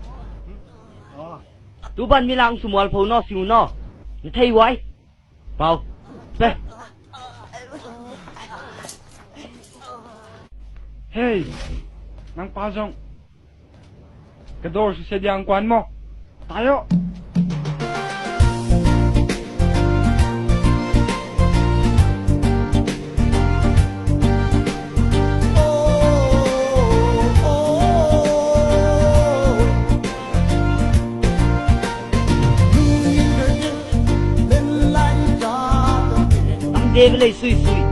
Tu ban mi lang sumual pho no siu no. Ni thei huai. Pau. Pe. Hei. Nang pa zong. Ka dawr susia diang kuan maw? Tai aw. Ang deve lei sui sui.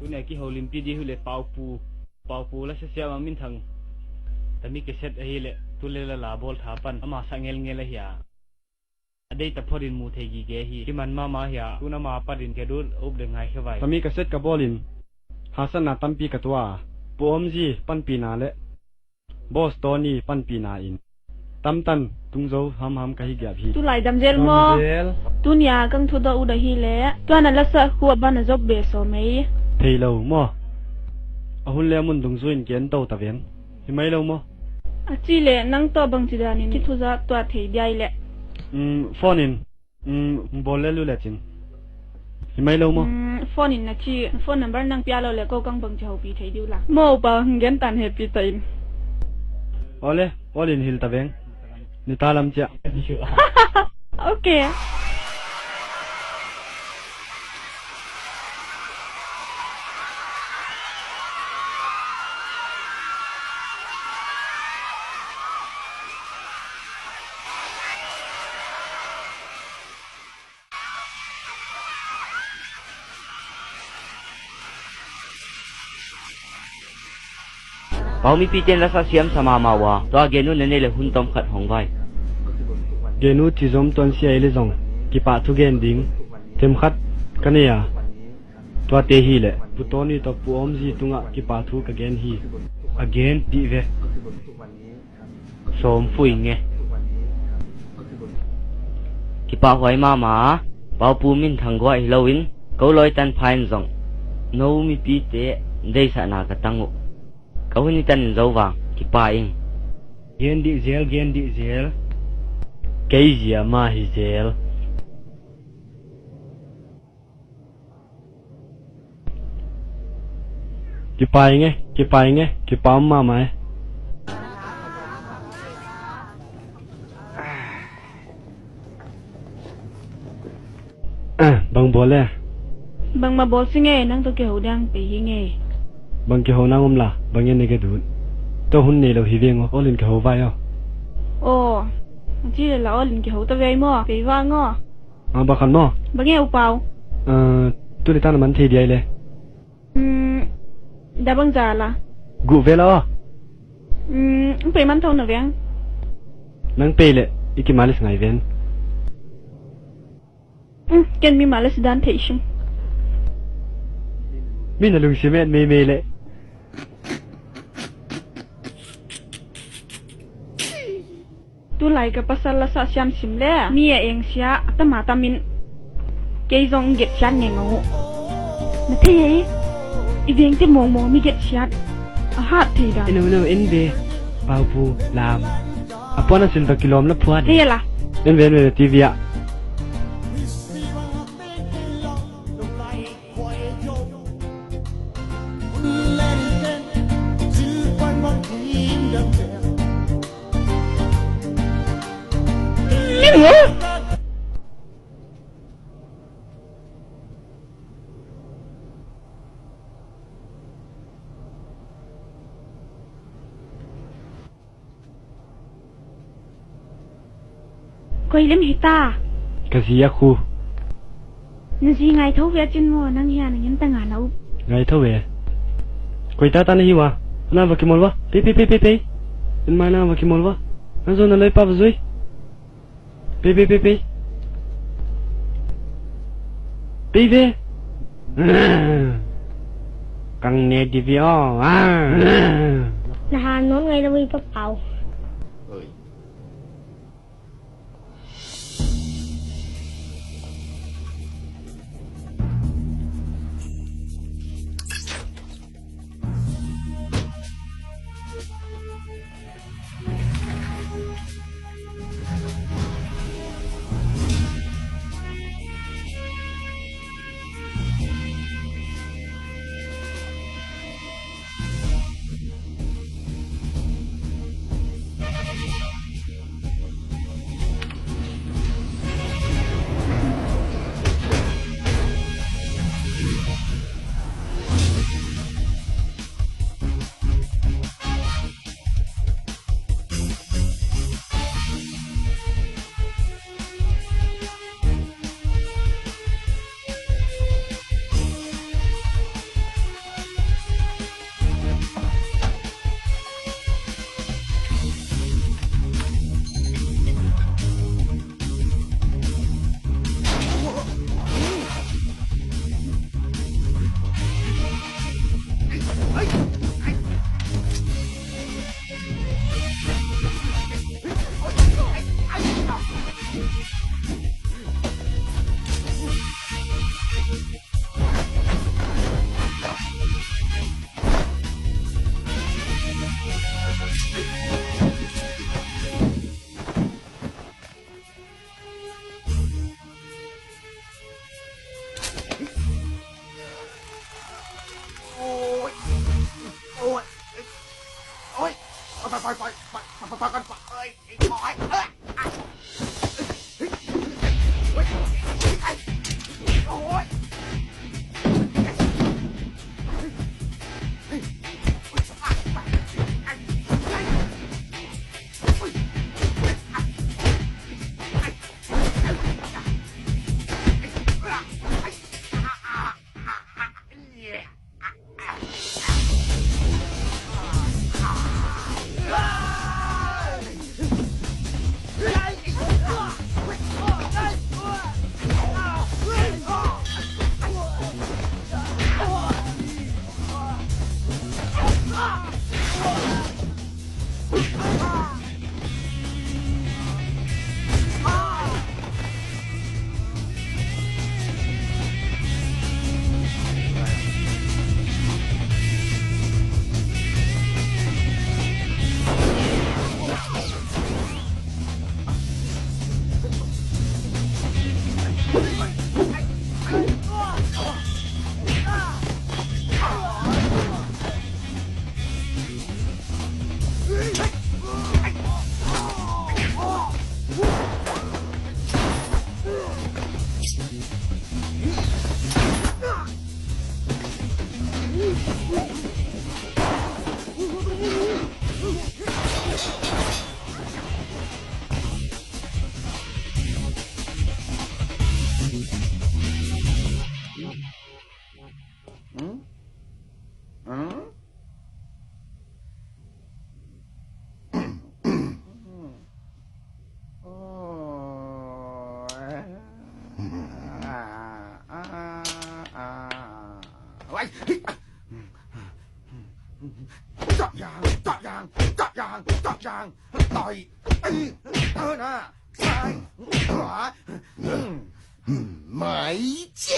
Tuni a kiho limpi di hi le Paupu, Paupu la siasiam a minthang. Tami cassette ahi le tu le la la bawl tha pan ama sa ngelngel ahi a. A deita phot in mu thei gige hi. Kiman mama hi a, tun ama pat in ka dut up de ngai khe vai. Tami cassette ka bawl in hasanna tampi ka tua a, Pu Omzi panpina le Boss Tony panpina in tamtan tungzo hamham ka hi giap hi. Tulai damzel maw? Damzel. Tunia kang thu dawh uh dah hi le tuana lasa khua bana zop be so mei. Thei lo maw? A hun le mun dungzu in ken to ta ven. Hi mai lo maw? A ci le nang tawh bangci danin kithuza tua thei diai le. Um, phone in. Um, bawl le lu le cin. Hi mai lo maw? Um, phone in na ci, phone number nang pia lo le ko kang bangci hopi thei diu la. Maw pa hung gen tan he pi ta in. Ole, ole in hil ta veng. Ni ta lam cia. Ok. Pau mipi ten lasa siam sa mahmah uh a, tua gen uh na nei le hun tom khat hong vai. Gen uh ci zom tuan sia i le zong kipah thu gen ding. Themkhat Ka nei a, tuate hi leh Pu Tony tawh Pu Omzi tungah kipa thu ka gen hi. A gen dih ve. Sawm phuh ing e. Kipahhuai mahmah a, Paupu minthang guah hi loin ko lawi tanpha in zong no mipite deihsakna ka tang uh. Ka hun i tan in zo vang kipa ing. Gen dih zel, gen dih zel. Kei zia mah hi zel. Kipa ing e, kipa ing e, kipa om mahmah e. Ah, bang bawl e? Bangmah bawl sing e, nang tawh kiho ding pei hi ing e. Bang kiho nang om la, bang e na ka dut. Tua hun nei lo hi veng aw, awl in kiho vai aw. Aw, a ci le la awl in kiho ta vei maw, pei vang aw. Ah, bang khat maw? Bang e U Pau? Ah, tu le ta na man thei dia i le. Um, da bang za la? Guh ve la aw. Um, pei man tho na veng. Nang pei le i ki malis ngai ven. Um, ken mi malis dan thei sim. Mi na lungsim et meimei le. Tulai ka pasal lasa siam sim le mi a eng sia a tama tamin kei zong get siat ngei ngau. Na thei ei, i vengte mawngmawng mi get siat a hat thei dan. Eno no en ve, Paupu lam a puan a sin tawh kilawm na phuat. Thei la. En ve, en ve, T V ah. Koi lim hi ta? Ka zi a khu. Na zi ngai tho ve a cin maw, nang hian a ngen ta nga na up. Ngai tho ve. Koi ta ta na hi wa? Na va ki mol wa? Pei, pei, pei, pei, pei. In mai na va ki mol wa? Na zo na loi pa va zui. Pei, pei, pei, pei. Pei ve. Kang ne di vi aw. Na han non ngai lo i pa pau. 埋伏。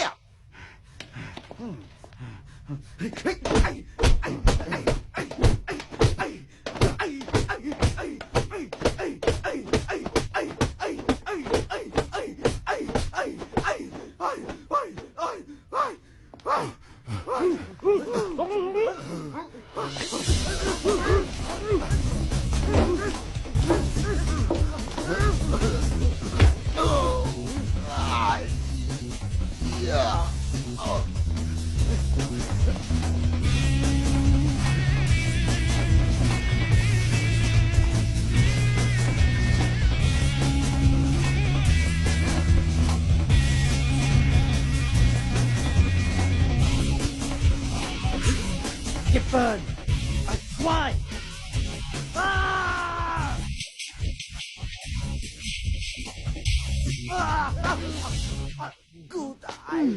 Gibbon! I fly! Ah! Ah! Good eye.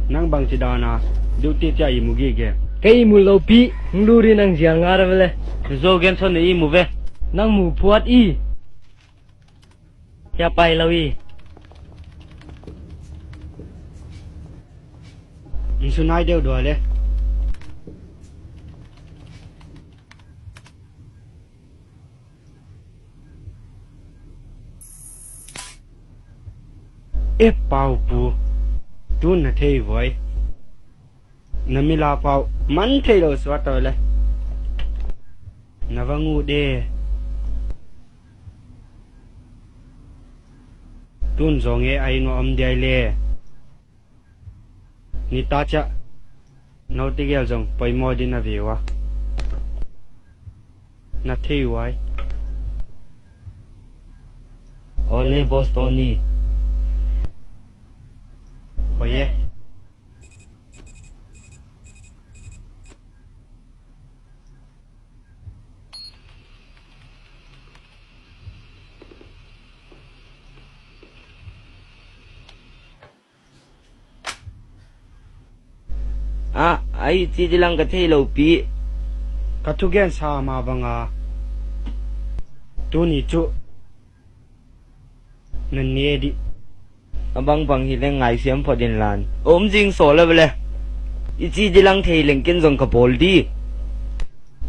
Nang bangci dana duty cia ihmu gige? Ka ihmu lopi, hong lut in ang zial ngat a vele. Zo genson na ihmu ve. Nang mu phuat i. Cia pai lo i. Nsunai deuh dua le. E pau pu, tun na thei voi. Na mila pau man thei lo suat to le. Na va ngu de. Tun zong e ai no om diai le. Nita ciah no tegel zong poimaw din a veu a. Na thei uai. Ole Boss Tony. Ah, a i ci dilang ka thei lo pi. Ka thugensa mah banga tuni cu na ne dih. A bangbang hi leng ngaisiam phot in lan. Om zing sawl a vele. I ci dilang thei leng ken zong ka bawl dih.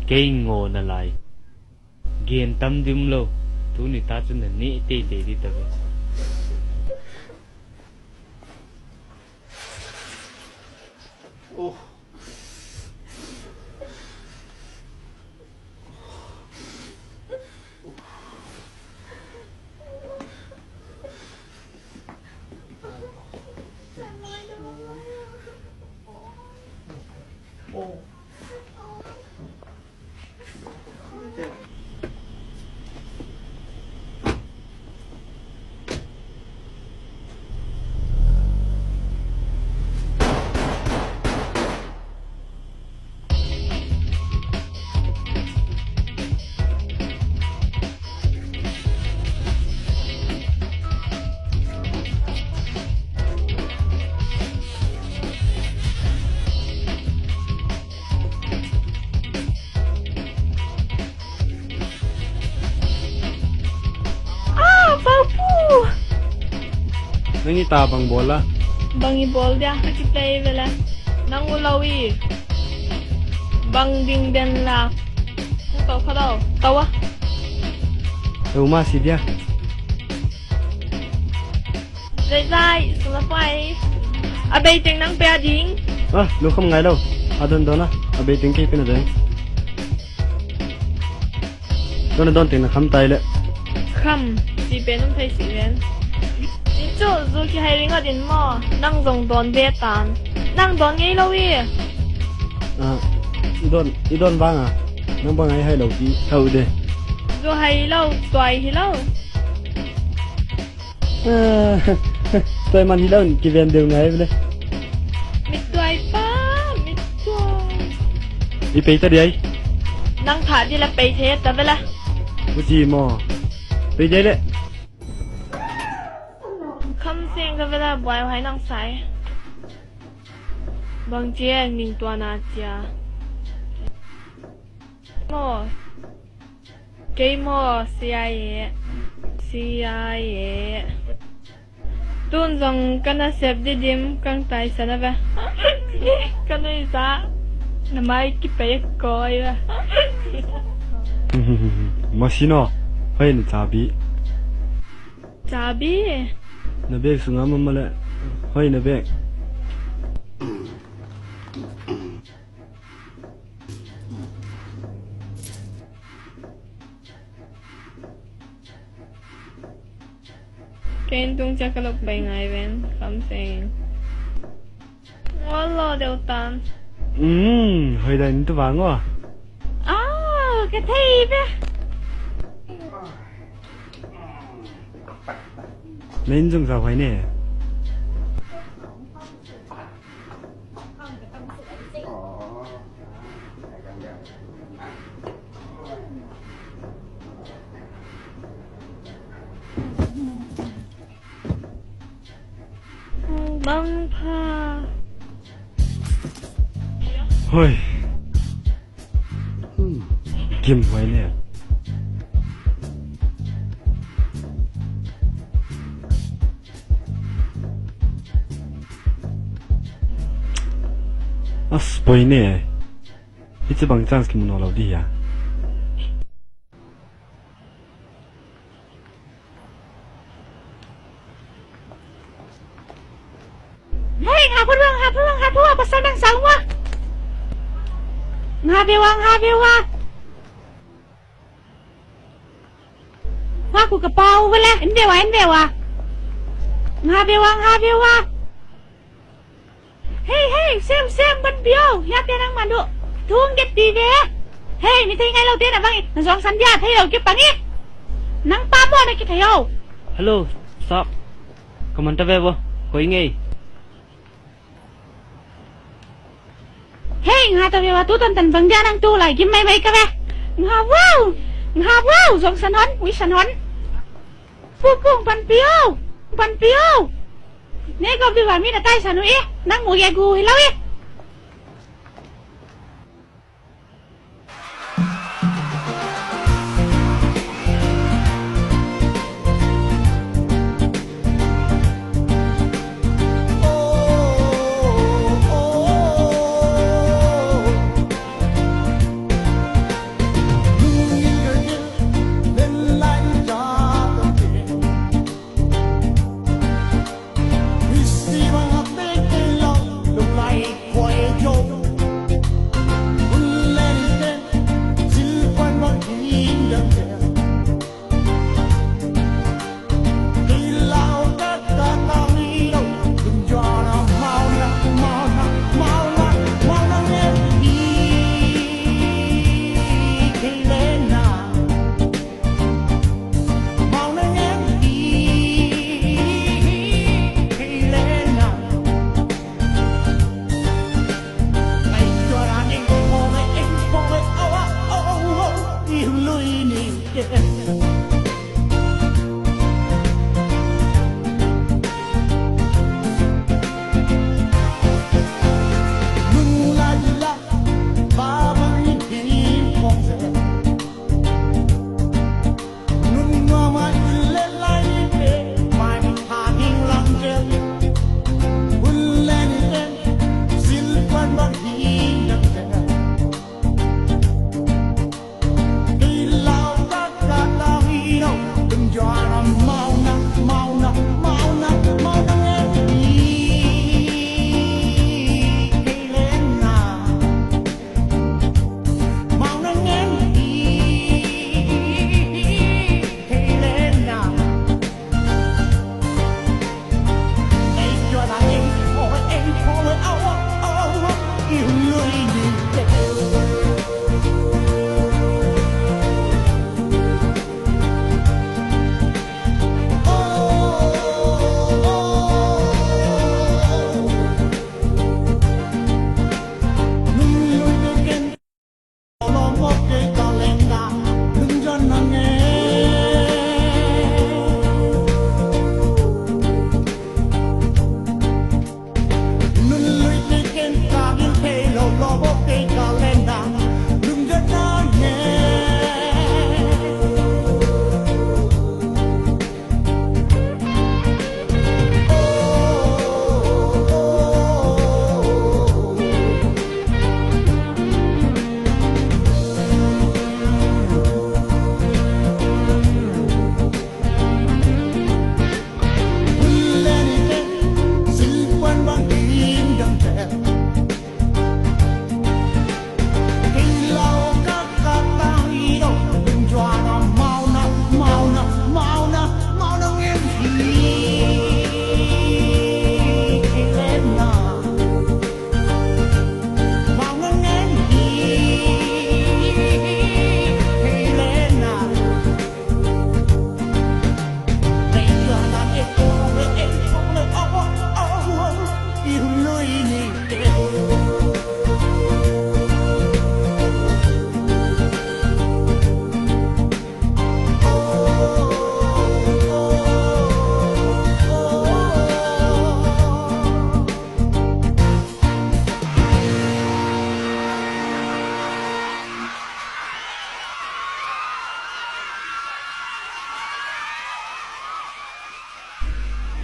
Kei ngaw na lai. Gen tam dim lo. Tuni ta cu na ne teitei dih ta ve. Ah, Paupu! Nang i ta bang bawl a? Bang i bawl dia, a kiplay vele. Nang u lo i. Bang ding den la. Nang tau kha tau. Tau a. Tau ma si dia. Zeizai, sung a puai. A bei teng nang pia ding. Ah, lu kham ngai lo. A don don a. A bei teng kei pia na ding. Don a don teng na kham tai le. Kham, si pen um thei si ven. Ni cu, zu ki hai ring a din maw. Nang zong don ve tan. Nang don ngei lo i. Ah, i don, i don vang a. Nang bang ai hai lo ti. Hau de. Zu hai lo, tuai hi lo. Tuai man hi lo in kiven deuh ngai vele. Mittuai pa, mittuai. I pei ta diai. Nang thah di la pei thei ta vele. Uci maw. Pei diai le. Kham seng ka vele buai hai nang sai. Bang cia ning tua na cia. Maw. Kei maw, C I A, C I A. Tun zong ka nasep didim kang taisan a ve. Ka nuihza na mai kipei kawi ve. Masino, hoi na cabi. Cabi? Na bek sunga mama le, hoi na bek. Kei tung cia ka lok bai ngai ven, kam seng. Ngol lo deuh tan. Um, hoi dai ni tu vang aw. Ah, ka thei ve. Na inn zung zau hoi ne. Bang pha. Hoi. Hmm. Kim huai le. A spoil ne. Hi ci bang chance kimu nawn lo dih hia? Hei, nga phu, nga phu, nga phu, pasal nang sa ua. Nga bewa, nga bewa. Nga ku ka pau bale, in bewa, in bewa. Nga bewa, nga bewa. Hei, hei, sem, sem, ban pio, ya te nang mandu. Tung get pi ve. Hei, mi thei ngai lo te na bang i, na zong san dia thei lo ki pang i. Nang pa mo na ki thei lo. Hello, stop. Ka man ta ve bo, koi ngei. Hei, nga ta ve wa tu tan tan bang dia nang tu lai gim mai mai ka ve. Nga wow, nga wow, zong san hon, ui san hon. Pung, pung, ban pio, ban pio. Nei ko bi wa mi na tai san u i, nang mu ye gu hi lo i.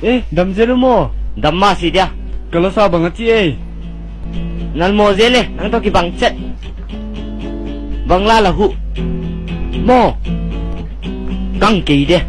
Eh, dam zel uh maw? Dam mah si dia. Ka lasa bang a ci ei. Nal maw zel e, nang tawh kibang cet. Bang la la huh. Maw. Kang kei dia.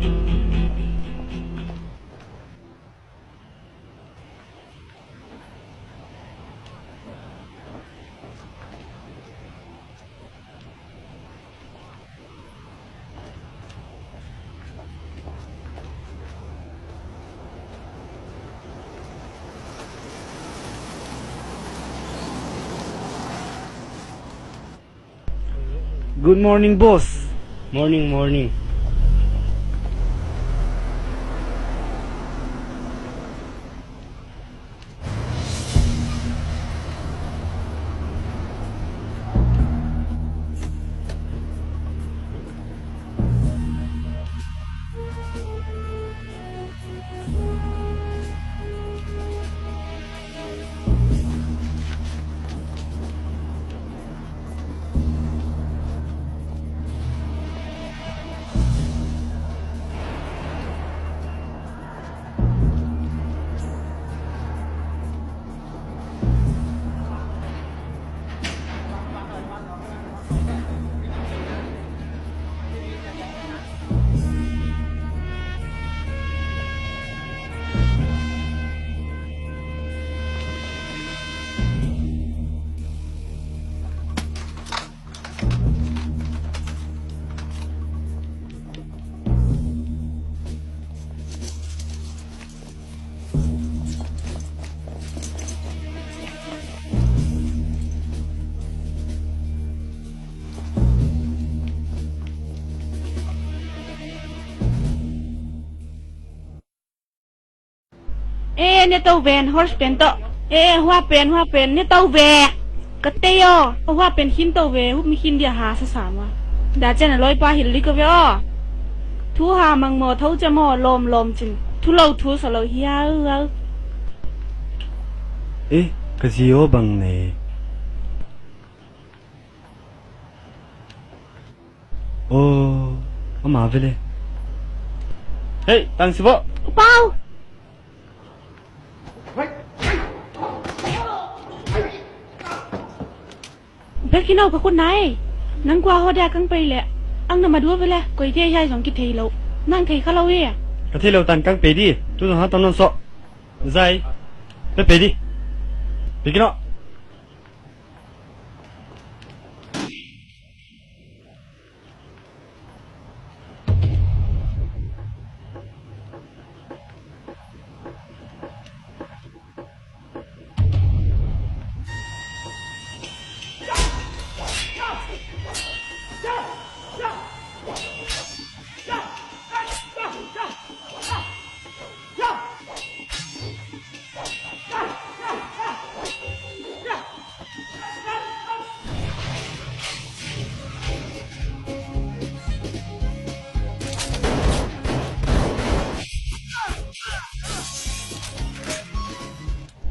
Good morning, boss. Morning, morning. E, ne to ven, horse pen to. E, hua pen, hua pen, ne to ve. Ka tei aw, hua pen khin to ve, hup mi khin dia ha sa sa ma. Da chen a loi pa hil li ka ve aw. Thu ha mang maw, tho che maw, lawm lawm cin. Thu lo thu sa lo hi hau hau. E, ka zi aw bang nei. Aw, ama vele. Hei, tang si bo. Pau. Belkino ka khut nai. Nang kua ho dia kang pei le. Ang na ma dua vele. Koi te hiai zong ki thei lo. Nang thei kha lo e. Ka thei lo tan kang pei di. Tu zong ha tong non so. Zai. Pe pei di. Belkino.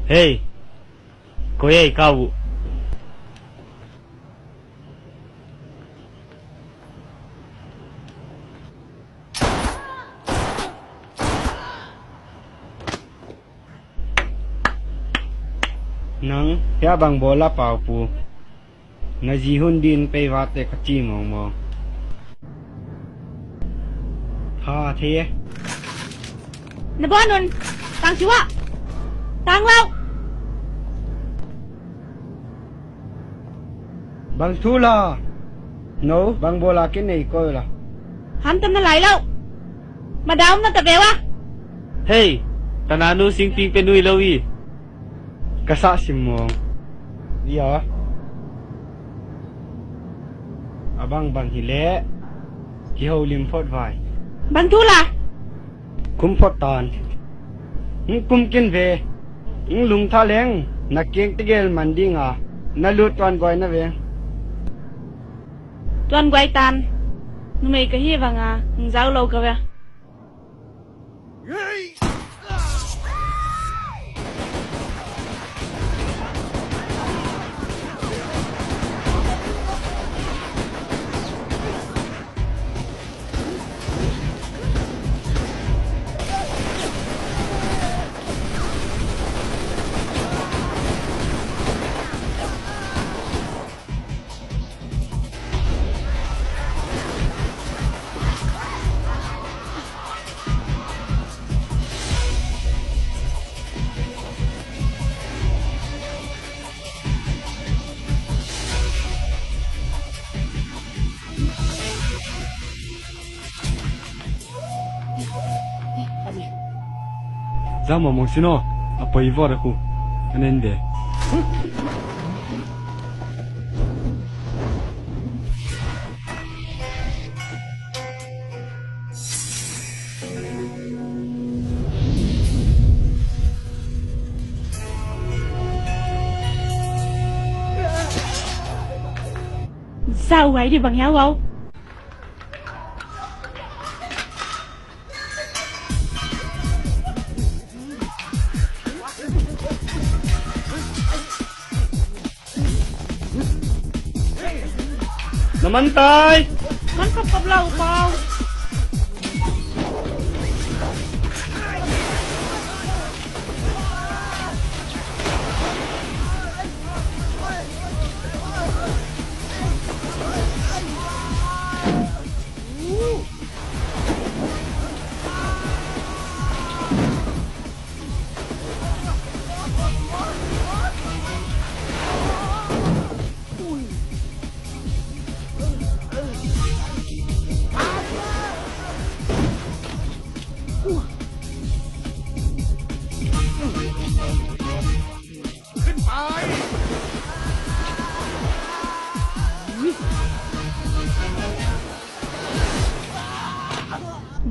Hei, koi ei ka uh. Nang hia bang bawl a, Pau Pu? Na zi hun din pei vate ka ci mawngmawng. Tha thei e. Na bawn un. Tang siwa. Tang lau. Bang thu la. No, bang bawl a kinei ko la. Hamtam na lai lo. Madaum na ta ve ua. Hei, ta nanu singping pe nui lo i. Ka sah sim mawng. Ia. A bang bang hi leh. Kiho lim phot vai. Bang thu la. Kum phot tan. Hong kum kin ve. Hong lungtha leng. Na keng tegel man ding a. Na lut tuan guai na ve. Tuan guai tan. Numei ka hi vang a. Hong zau lo ka ve. Zau mawngmawng sin aw, a poi vawt a khu. A nen ve. Zau ai di bang yau au. Na man tai. Man kapkap lo, Pau.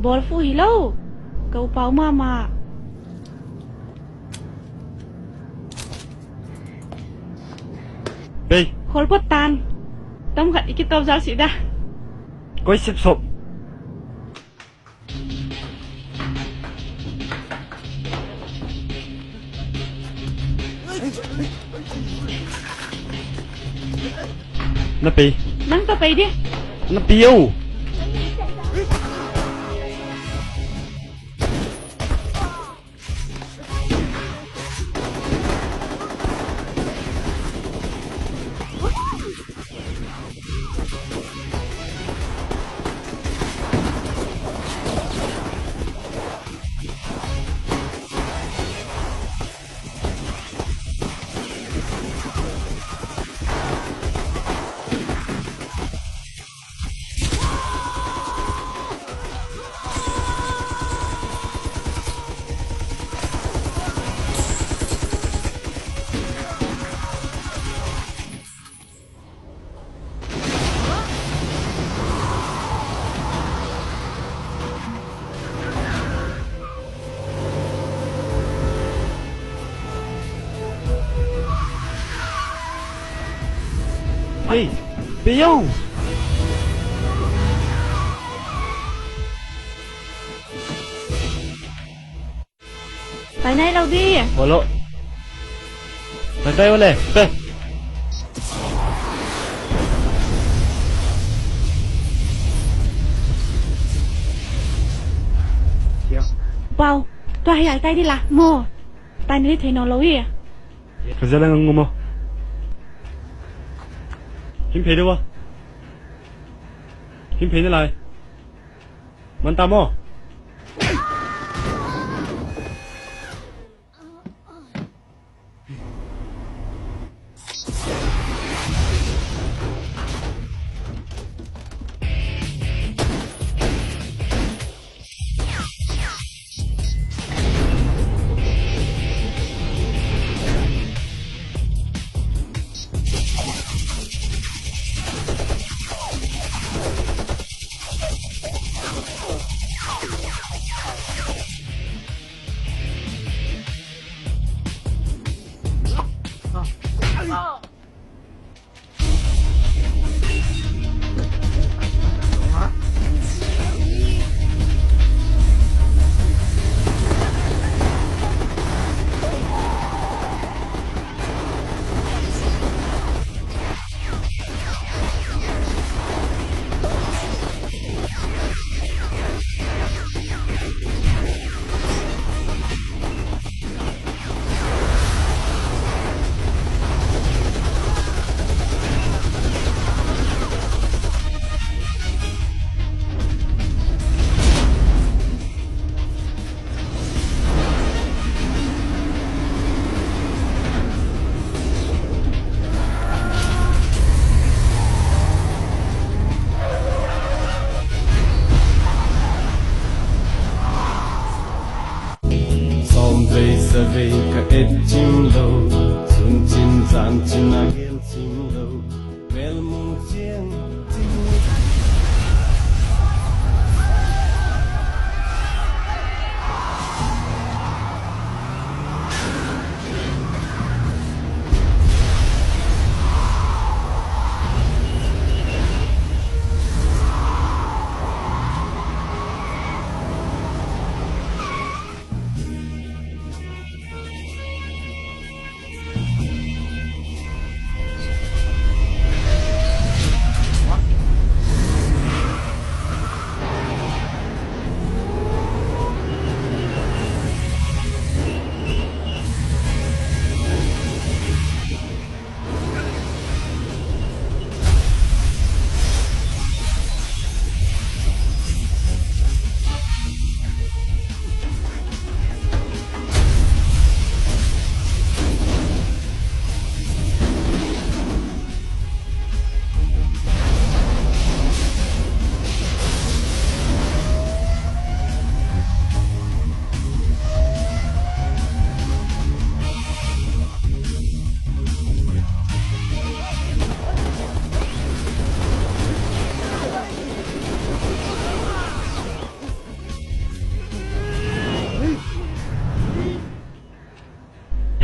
Bawl fuh hi lo. Ka upau mahmah. Bei. Kholpot tan. Tam khat i kitawp zal sih dah. Koi sipsop. Na pei. Nang tawh pei di. Na pei o. Hei, pei o. Pai nai lo di. Ua lo. Pai pai ua le. Pe. Pau, tua hi ai tai di la. Mo. Tai ni thei no lo i. Ka zia la ngang mo. Him phei de wa. Him phei ni lai. Man ta maw?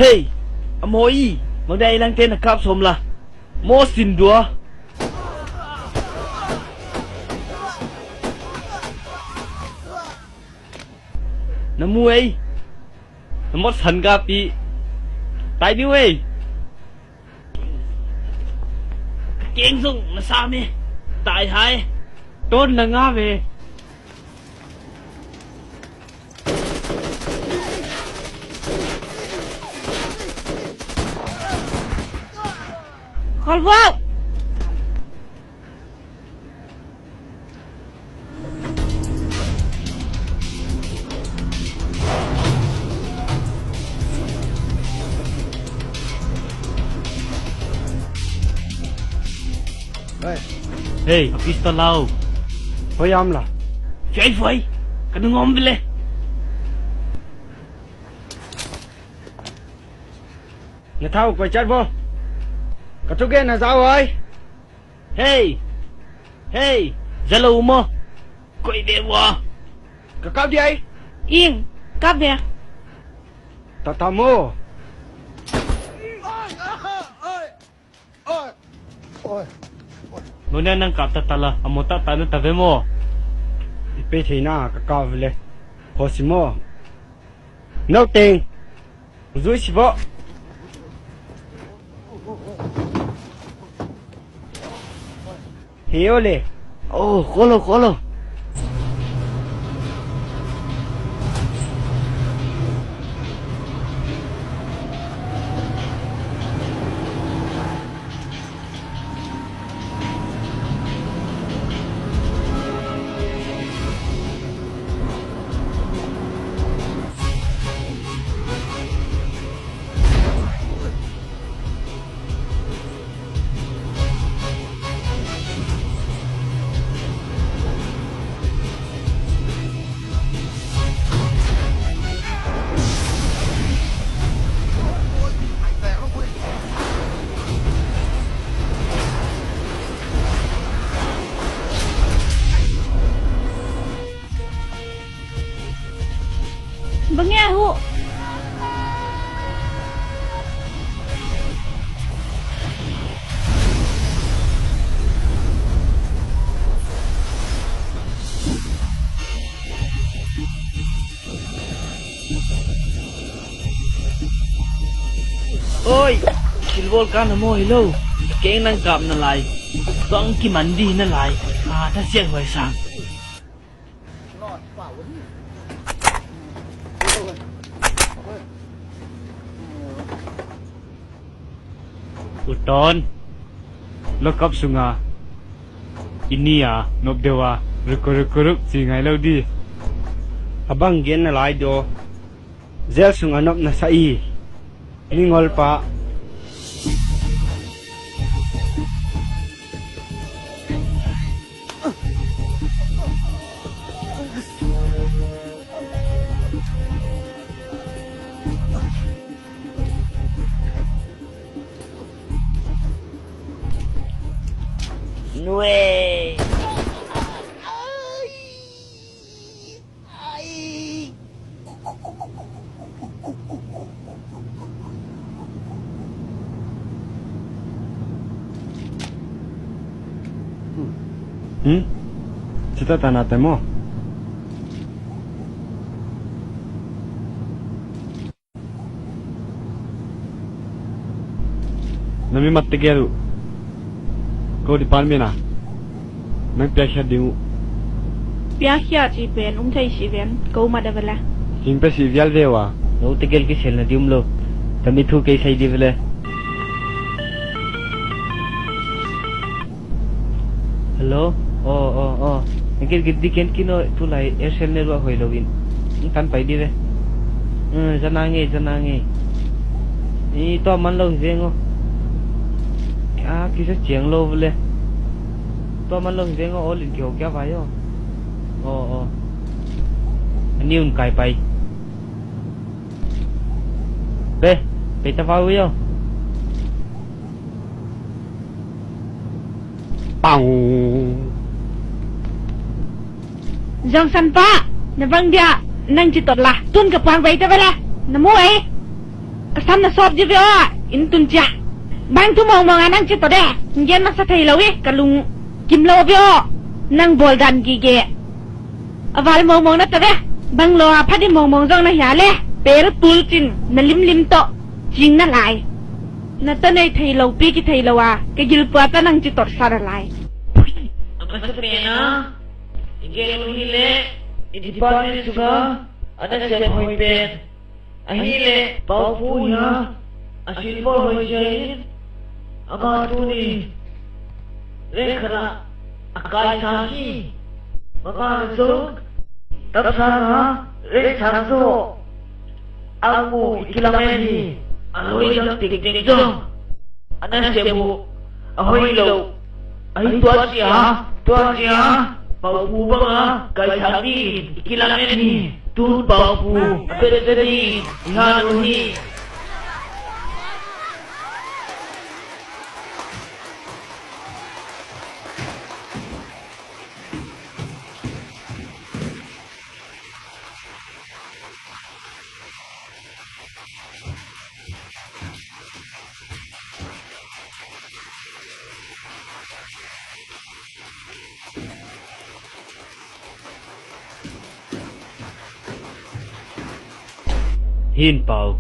Hei, a maw i, bang dia i langte na kap sawm la, maw sin dua. Na mu ei, na mawt san ka pi, tai diu ei. Ka keng zong na sam e, tai hai. Ton na nga ve. Kholvuak! Hei, a pistol lau. Hoi am la. Fiai fai. Ka nung om bile. Na thau koi chat bo. Ka thugen na zau ai. Hei. Hei. Zalo mo. Koi de wa. Ka kap di ai. Ing. Kap de. Tata mo. Nona nang kap tata la, a mo tata na ta ve mo. I pe thei na ka kap le. Ho si mo. No teng. Zui si bo. He ole. Oh, kolo, kolo. Bang e hu. Oi, silbol ka na maw hi lo. Keng nang kap na lai. Tuang kiman di na lai. A, ta sian huai sang. U Ton, lockup sunga i ni a nop deuh a rukuruk ci ngai lo di. A bang gen na lai daw. Jail sunga nop na sa i. Ni ngolpa. Nue. Hmm? Cita tana temo. Na mi mat tegel uh. Ko department a nang piakhia ding uh. Piakhia ci pen um thei si ven ko mat a vele. Sing pe si vial ve wa. No tegel kisel na di um lo. Tami thu kei sai di vele. Hello? Oh, oh, oh. Nang kit kit di ken kino tulai Aircel network hoi lo in. Nang tan pai di ve. Eh, zana ngei, zana ngei. I tua man lo hi veng o. A, kisa ciang lo vele. Tua man lo hi veng o, olin kiho kia vai o. Oh, oh. Ani un kai pai. Be, be ta vai o. Pau. Zongsan pa, na bang dia nang ci tot la. Tun ka puang bai ta bala. Na mu ei. Ka sam na sawp dih ve aw, inn tun ciah. Bang thu mawngmawng a nang ci tawh de, gen masa thei lo hi, ka lung kim lo ve aw. Nang bawl dan gige. A val mawngmawng na ta ve, bang lo a pha dih mawngmawng zong na hia le, pel pul cin, na limlim tawh, cing na lai. Na ta nei thei lo, pi ki thei lo a, ka gilpua ta nang ci tawh sa na lai. A masa pen a, i gen uh hi le, i department sungah, a na sem hoi pen. Ahih leh Pau Pu hi a, a silpawl hoi sia in, amah tuni lengkhat ah a kaisang hi. Mangah zong tapsang a lengkhat zawh a mu i kilamen hi. A loizang tektek zong a nasep uh a hoih lo. Ahi tua cia, tua cia, Pau Pu banga kaisang dingin i kilamen hi. Tun Pau Pu a pet dingin i han uh hi. Hin Pau,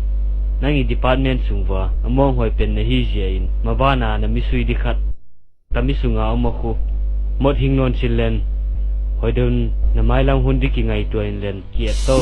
nang i department sung vua a mawng hoi pen na hi zia in, mabana na misui di khat. Ka mi sunga om a khu mot hing nawn sin len, hoi dun na mailam hun di kingai tua in len ki et to.